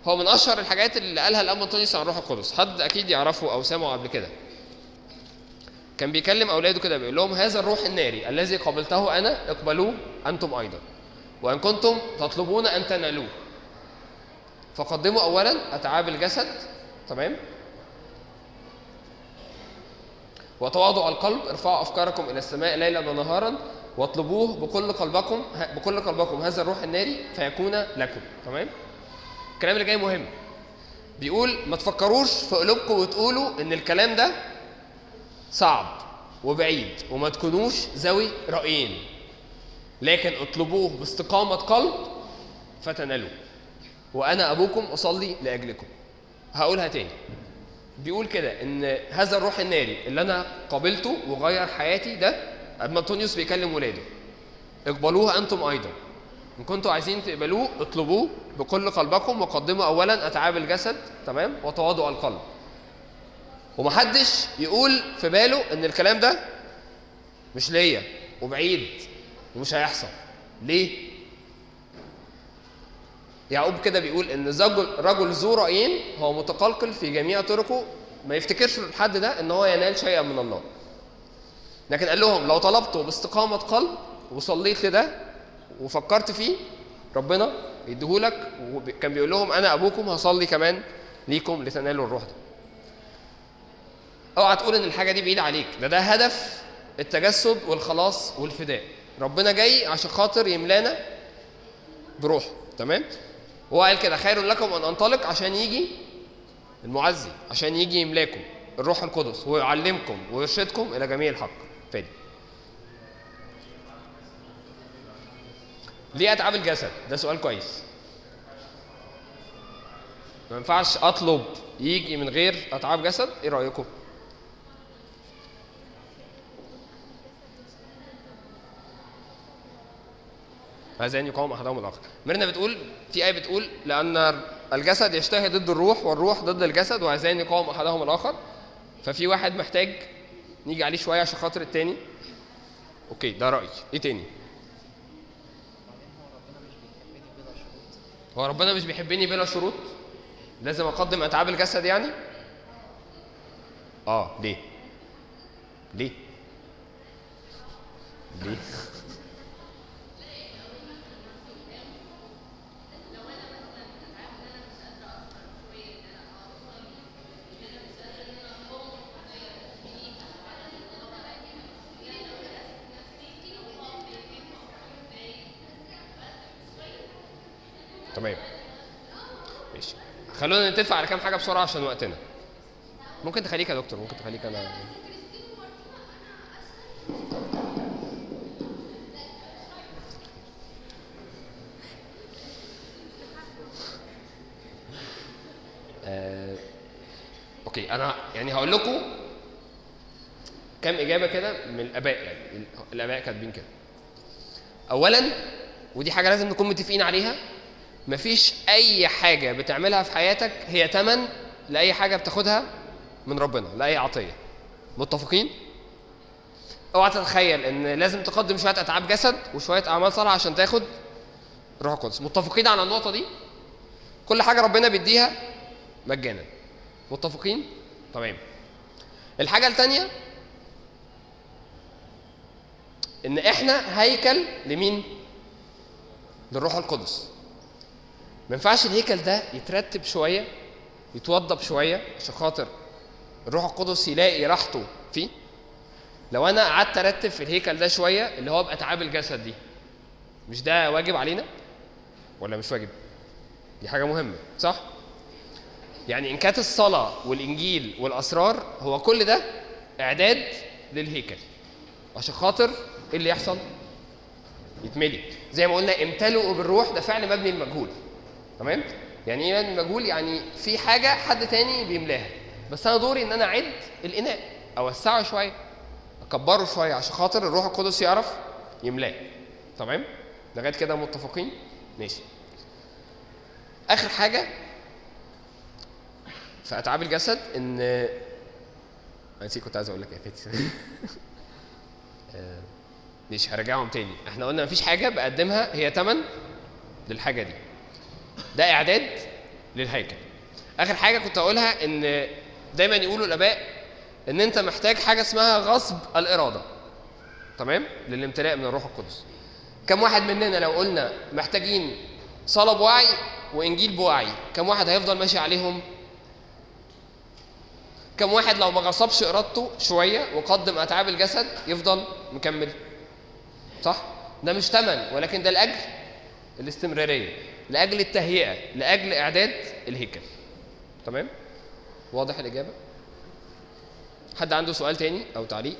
هو من اشهر الحاجات اللي قالها الأنبا أنطونيوس عن الروح القدس، حد اكيد يعرفه او سمعه قبل كده. كان بيكلم اولاده كده بيقول لهم: هذا الروح الناري الذي قبلته انا اقبلوه انتم ايضا، وان كنتم تطلبون ان تنالوه فقدموا اولا اتعاب الجسد، تمام، وتواضع القلب، ارفعوا افكاركم الى السماء ليلا ونهارا، واطلبوه بكل قلبكم، بكل قلبكم هذا الروح الناري فيكون لكم. تمام. الكلام اللي جاي مهم. بيقول ما تفكروش في قلوبكم وتقولوا ان الكلام ده صعب وبعيد وما تكونوش ذوي رأيين، لكن اطلبوه باستقامة قلب فتنالوه، وأنا أبوكم أصلي لأجلكم. هقولها تاني. بيقول كده إن هذا الروح الناري اللي أنا قابلته وغير حياتي ده، أنبا أنطونيوس بيكلم ولاده، اقبلوه أنتم أيضا، إن كنتوا عايزين تقبلوه اطلبوه بكل قلبكم، وقدموا أولا أتعاب الجسد، تمام، وتواضع القلب. ومحدش يقول في باله ان الكلام ده مش ليا وبعيد ومش هيحصل. ليه؟ يعقوب كده بيقول ان رجل ذو رأيين هو متقلقل في جميع طرقه، ما يفتكرش الحد ده ان هو ينال شيئا من الله. لكن قال لهم لو طلبته باستقامة قلب وصليت لده وفكرت فيه ربنا يديهولك. وكان بيقول لهم انا ابوكم هصلي كمان ليكم لتنالوا الروح ده. اوعى تقول ان الحاجة دي بعيدة عليك، ده هدف التجسد والخلاص والفداء. ربنا جاي عشان خاطر يملانا بروحه. تمام. هو قال كده: خير لكم ان انطلق عشان يجي المعزي، عشان يجي يملاكم الروح القدس ويعلمكم ويرشدكم الى جميع الحق. فادي ليه اتعاب الجسد؟ ده سؤال كويس. ما ينفعش اطلب يجي من غير اتعاب جسد؟ ايه رايكم؟ هذان يقاوم احدهما الاخر. ميرنا بتقول في ايه بتقول لان الجسد يشتهي ضد الروح والروح ضد الجسد وهذان يقاوم احدهما الاخر. ففي واحد محتاج نيجي عليه شوية عشان خاطر التاني. okay، ده رايي. ايه تاني؟ هو ربنا مش بيحبني بلا شروط؟ لازم اقدم اتعاب الجسد يعني؟ ليه؟ ليه؟ ليه؟ تمام ماشي. خلونا نتفق على كام حاجة بسرعة عشان وقتنا. ممكن تخليك يا دكتور، ممكن تخليك انا. okay، انا يعني هقول لكم كام اجابه كده من الاباء، يعني الاباء كاتبين كده. اولا، ودي حاجة لازم نكون متفقين عليها، مفيش اي حاجة بتعملها في حياتك هي تمن لاي حاجة بتاخدها من ربنا، لاي عطية. متفقين؟ اوعى تتخيل ان لازم تقدم شوية اتعاب جسد وشوية اعمال صالحه عشان تاخد روح القدس. متفقين على النقطة دي؟ كل حاجة ربنا بيديها مجانا. متفقين؟ تمام. الحاجة الثانية ان احنا هيكل لمين؟ للروح القدس. ما ينفعش الهيكل ده يترتب شوية، يتوضب شوية عشان خاطر الروح القدس يلاقي راحته فيه؟ لو انا قعدت ارتب في الهيكل ده شوية اللي هو باتعاب الجسد دي، مش ده واجب علينا ولا مش واجب؟ دي حاجة مهمة، صح؟ يعني ان كانت الصلاة والانجيل والاسرار هو كل ده اعداد للهيكل عشان خاطر ايه اللي يحصل؟ يتملي. زي ما قلنا امتلئوا بالروح، ده فعل مبني للمجهول. تمام؟ يعني ايه مبني للمجهول؟ يعني في حاجة حد تاني بيملاها، بس انا دوري ان انا اعد الاناء، اوسعه شوية، اكبره شوية عشان خاطر الروح القدس يعرف يملاه. تمام؟ لغاية كده متفقين؟ ماشي. اخر حاجة في اتعاب الجسد، ان انا نسيت كنت عايز اقول لك ايه فاتي. ماشي، هرجعهم تاني. احنا قلنا مفيش حاجة بقدمها هي تمن للحاجة دي، ده اعداد للهيكل. اخر حاجة كنت اقولها ان دايما يقولوا الاباء ان انت محتاج حاجة اسمها غصب الارادة، تمام، للامتلاء من الروح القدس. كم واحد مننا لو قلنا محتاجين صلاة بوعي وانجيل بوعي، كم واحد هيفضل ماشي عليهم؟ كم واحد لو ما غصبش ارادته شوية وقدم اتعاب الجسد يفضل مكمل؟ صح؟ ده مش تمن، ولكن ده لاجل الاستمرارية، لاجل التهيئه، لاجل اعداد الهيكل. تمام؟ واضح الاجابة؟ حد عنده سؤال تاني او تعليق؟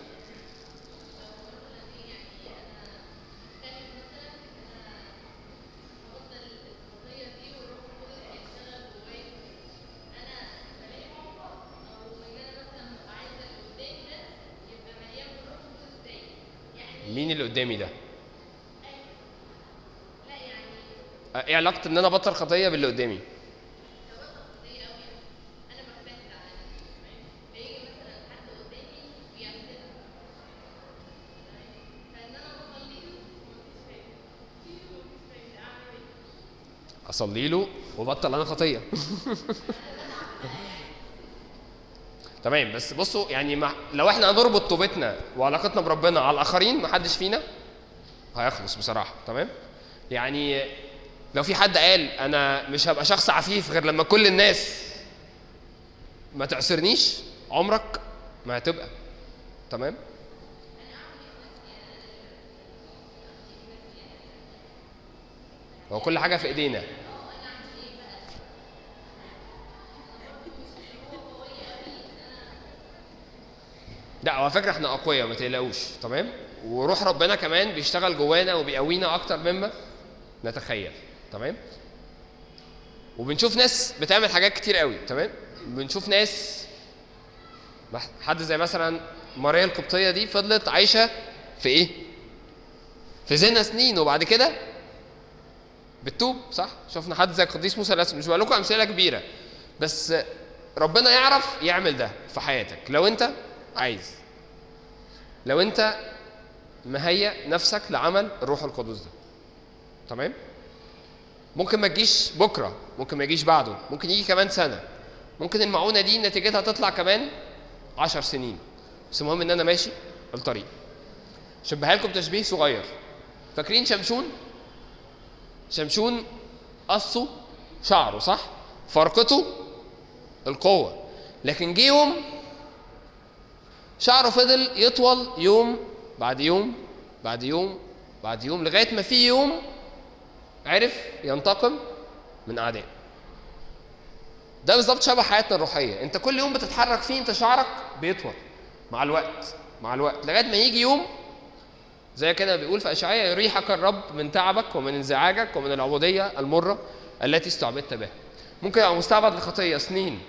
مين اللي قدامي ده؟ ايه علاقة ان انا بطل خطية باللي قدامي؟ اصلي له وبطل انا خطية. تمام. بس بصوا يعني لو احنا هنربط توبتنا وعلاقتنا بربنا على الاخرين، محدش فينا هيخلص بصراحة. تمام؟ يعني لو في حد قال انا مش هبقى شخص عفيف غير لما كل الناس ما تعصرنيش، عمرك ما هتبقى. تمام؟ هو كل حاجة في ايدينا. لا، على فكرة احنا اقوياء، ما تقلقوش. تمام؟ وروح ربنا كمان بيشتغل جوانا وبيقوينا اكتر مما نتخيل. تمام؟ وبنشوف ناس بتعمل حاجات كتير قوي. تمام؟ بنشوف ناس، حد زي مثلا ماريا القبطية دي فضلت عايشه في ايه؟ في زنا سنين، وبعد كده بتتوب. صح؟ شفنا حد زي القديس موسى الاسود. مش بقول لكم امثلة كبيرة، بس ربنا يعرف يعمل ده في حياتك لو انت عايز، لو انت مهيأ نفسك لعمل الروح القدس ده. تمام؟ ممكن ما تجيش بكره، ممكن ما يجيش بعده، ممكن يجي كمان سنة، ممكن المعونة دي نتيجتها تطلع كمان 10 سنين، بس المهم ان انا ماشي الطريق. شبهها لكم تشبيه صغير. فاكرين شمشون؟ شمشون قصوا شعره صح؟ فرقته القوة، لكن جه يوم شعره فضل يطول يوم بعد يوم بعد يوم بعد يوم، لغاية ما في يوم عرف ينتقم من أعدائه. ده بالظبط شبه حياتنا الروحية، انت كل يوم بتتحرك فيه انت شعرك بيطول مع الوقت مع الوقت، لغاية ما يجي يوم زي كده بيقول في أشعياء يريحك الرب من تعبك ومن انزعاجك ومن العبودية المرة التي استعبدت بها. ممكن ابقى مستعبد لخطية سنين،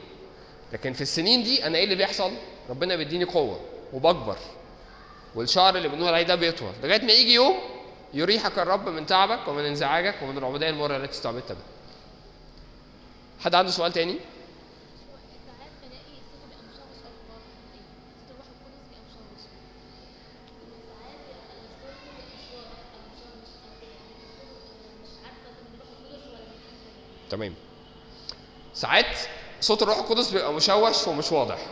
لكن في السنين دي انا ايه اللي بيحصل؟ ربنا بيديني قوة وبكبر، والشعر اللي بنقول عليه ده بيطول، لغاية ما يجي يوم يريحك الرب من تعبك ومن انزعاجك ومن العبودية المرة التي استعبدت بها. حد عنده سؤال تاني؟ ساعات بلاقي صوته بيبقى مشوش قوي برضه، صوت الروح القدس بيبقى مشوش، وساعات بيبقى صوته مش واضح او مشوش او كده، يعني مش عارفه ده من الروح القدس ولا من حاجة تانية. تمام. ساعات صوت الروح القدس بيبقى مشوش ومش واضح.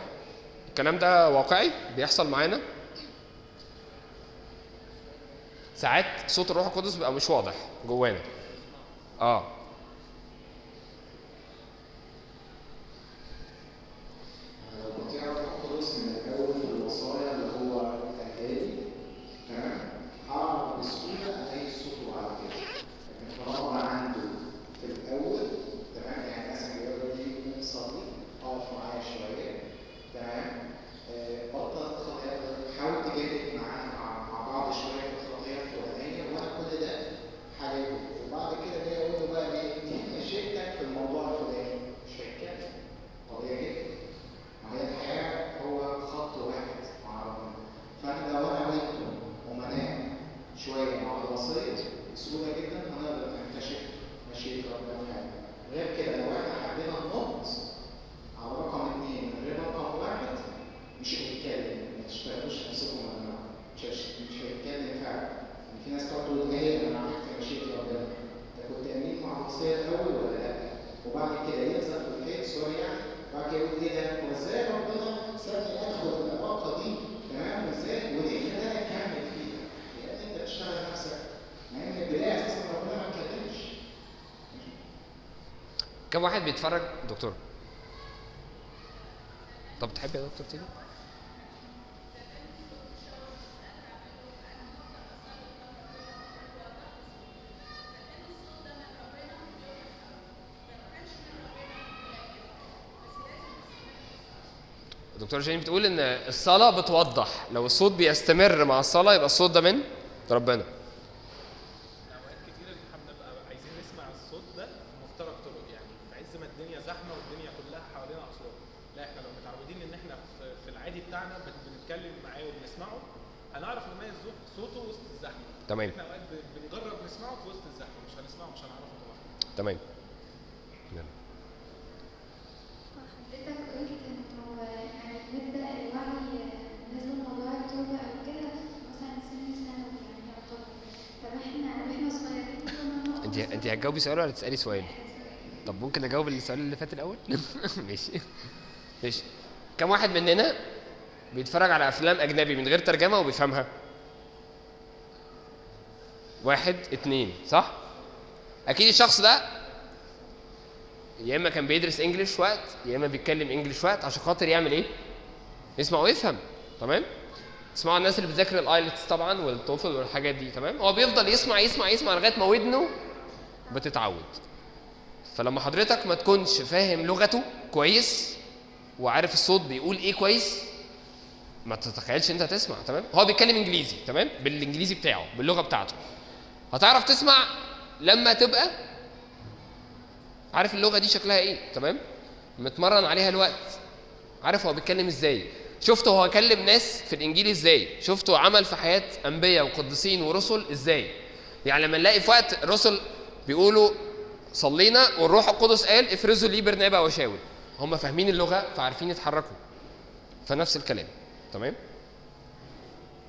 الكلام ده واقعي بيحصل معانا. ساعات صوت الروح القدس بيبقى مش واضح جوانا. لو بطيع الروح القدس من الاول في الوصايا اللي هو اداها لي، تمام، هعرف بسهولة الاقي صوته بعد كده. لكن طالما عنده في الاول، تمام، يعني مثلا بيقول لي قوم صلي، اقف معايا شوية، تمام، بطل الخطية، حاول تجاهد مع بعض شوية في الخطية الفلانية، وانا كل ده حلله، وبعد كده جاي اقول له بقى ايه مشيئتك في الموضوع الفلاني، مش هيتكلم. طبيعي جدا، ما هي الحياة هو خط واحد مع ربنا. فانا لو انا وانتم امناء شوية مع الوصية بسهولة جدا هنقدر نكتشف مشيئة ربنا في حياتنا. غير كده لو احنا حبينا ننط على رقم 2 من غير رقم 1 مش هيتكلم. ما تشتغلوش نفسكم يا جماعة، مش هيتكلم فعلا. يعني في ناس تقعد تقول ايه انا عرفت مشيئة ربنا، انت كنت امين مع الوصية الاول ولا لا؟ وبعد كده يلزق في الحيط، sorry يعني، وبعد كده يقول ايه ده؟ هو ازاي ربنا سابني ادخل العلاقة دي؟ تمام، وازاي وليه خلاني اكمل فيها؟ لان انت بتشتغل نفسك، مع ان البداية اساسا ربنا ما اتكلمش. كم واحد بيتفرج دكتور؟ طب تحب يا دكتور تيجي؟ دكتور جيني بتقول ان الصلاة بتوضح، لو الصوت بيستمر مع الصلاة يبقى الصوت ده من ربنا. اوقات كتير احنا بنبقى عايزين نسمع الصوت ده في مفترق طرق، يعني في عز ما الدنيا زحمة والدنيا كلها حوالينا اصوات، لا احنا لو متعودين ان احنا في العادي بتاعنا بنتكلم معاه وبنسمعه هنعرف نميز صوته وسط الزحمة. تمام. احنا اوقات بنجرب نسمعه في وسط الزحمة، مش هنسمعه، مش هنعرفه طبعا. تمام. يلا. حضرتك قلت انه يعني بنبدأ الوعي بالنسبة لموضوع التوبة أو كده مثلا سن ثانوي يعني يعتبر. طب احنا واحنا صغيرين كنا نقف. انت هتجاوبي سؤال ولا تسألي سؤال؟ طب ممكن اجاوب السؤال اللي فات الأول؟ ماشي ماشي. كم واحد مننا بيتفرج على أفلام أجنبي من غير ترجمة وبيفهمها؟ 1 2 صح؟ أكيد الشخص ده يا اما كان بيدرس انجلش وقت، يا اما بيتكلم انجلش وقت عشان خاطر يعمل ايه؟ يسمع ويفهم. تمام؟ اسمعوا الناس اللي بتذاكر ال IELTS طبعا وال TOEFL والحاجات دي، تمام؟ هو بيفضل يسمع يسمع يسمع لغاية ما ودنه بتتعود. فلما حضرتك ما تكونش فاهم لغته كويس وعارف الصوت بيقول ايه كويس، ما تتخيلش انت هتسمع. تمام؟ هو بيتكلم انجليزي، تمام؟ بالانجليزي بتاعه، باللغة بتاعته. هتعرف تسمع لما تبقى عارف اللغة دي شكلها ايه، تمام؟ متمرن عليها الوقت، عارف هو بيتكلم ازاي، شفته هو كلم ناس في الانجيل ازاي، شفته عمل في حياة انبياء وقديسين ورسل ازاي. يعني لما نلاقي في وقت الرسل بيقولوا صلينا والروح القدس قال افرزوا لي برنابا وشاول، هم فاهمين اللغة فعارفين يتحركوا. فنفس الكلام. تمام؟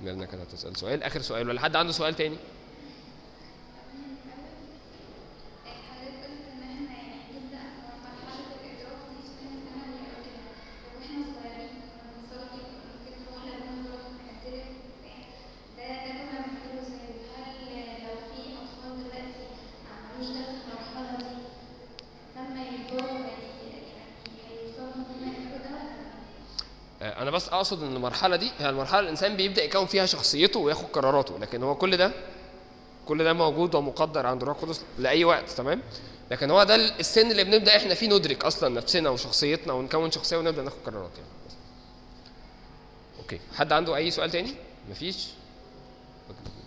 ميرنا كانت هتسال سؤال، اخر سؤال، ولا حد عنده سؤال تاني؟ حضرتك قلت ان احنا يعني نبدأ مرحلة الإدراك دي في سن ثانوي أو كده، طب واحنا صغيرين كنا بنصلي انا بس اقصد ان المرحلة دي هي المرحلة اللي الانسان بيبدا يكون فيها شخصيته وياخد قراراته، لكن هو كل ده موجود ومقدر عند الروح القدس لاي وقت، تمام؟ لكن هو ده السن اللي بنبدا احنا فيه ندرك اصلا نفسنا وشخصيتنا ونكون شخصية ونبدا ناخد قرارات يعني. okay، حد عنده اي سؤال تاني؟ مفيش؟ okay.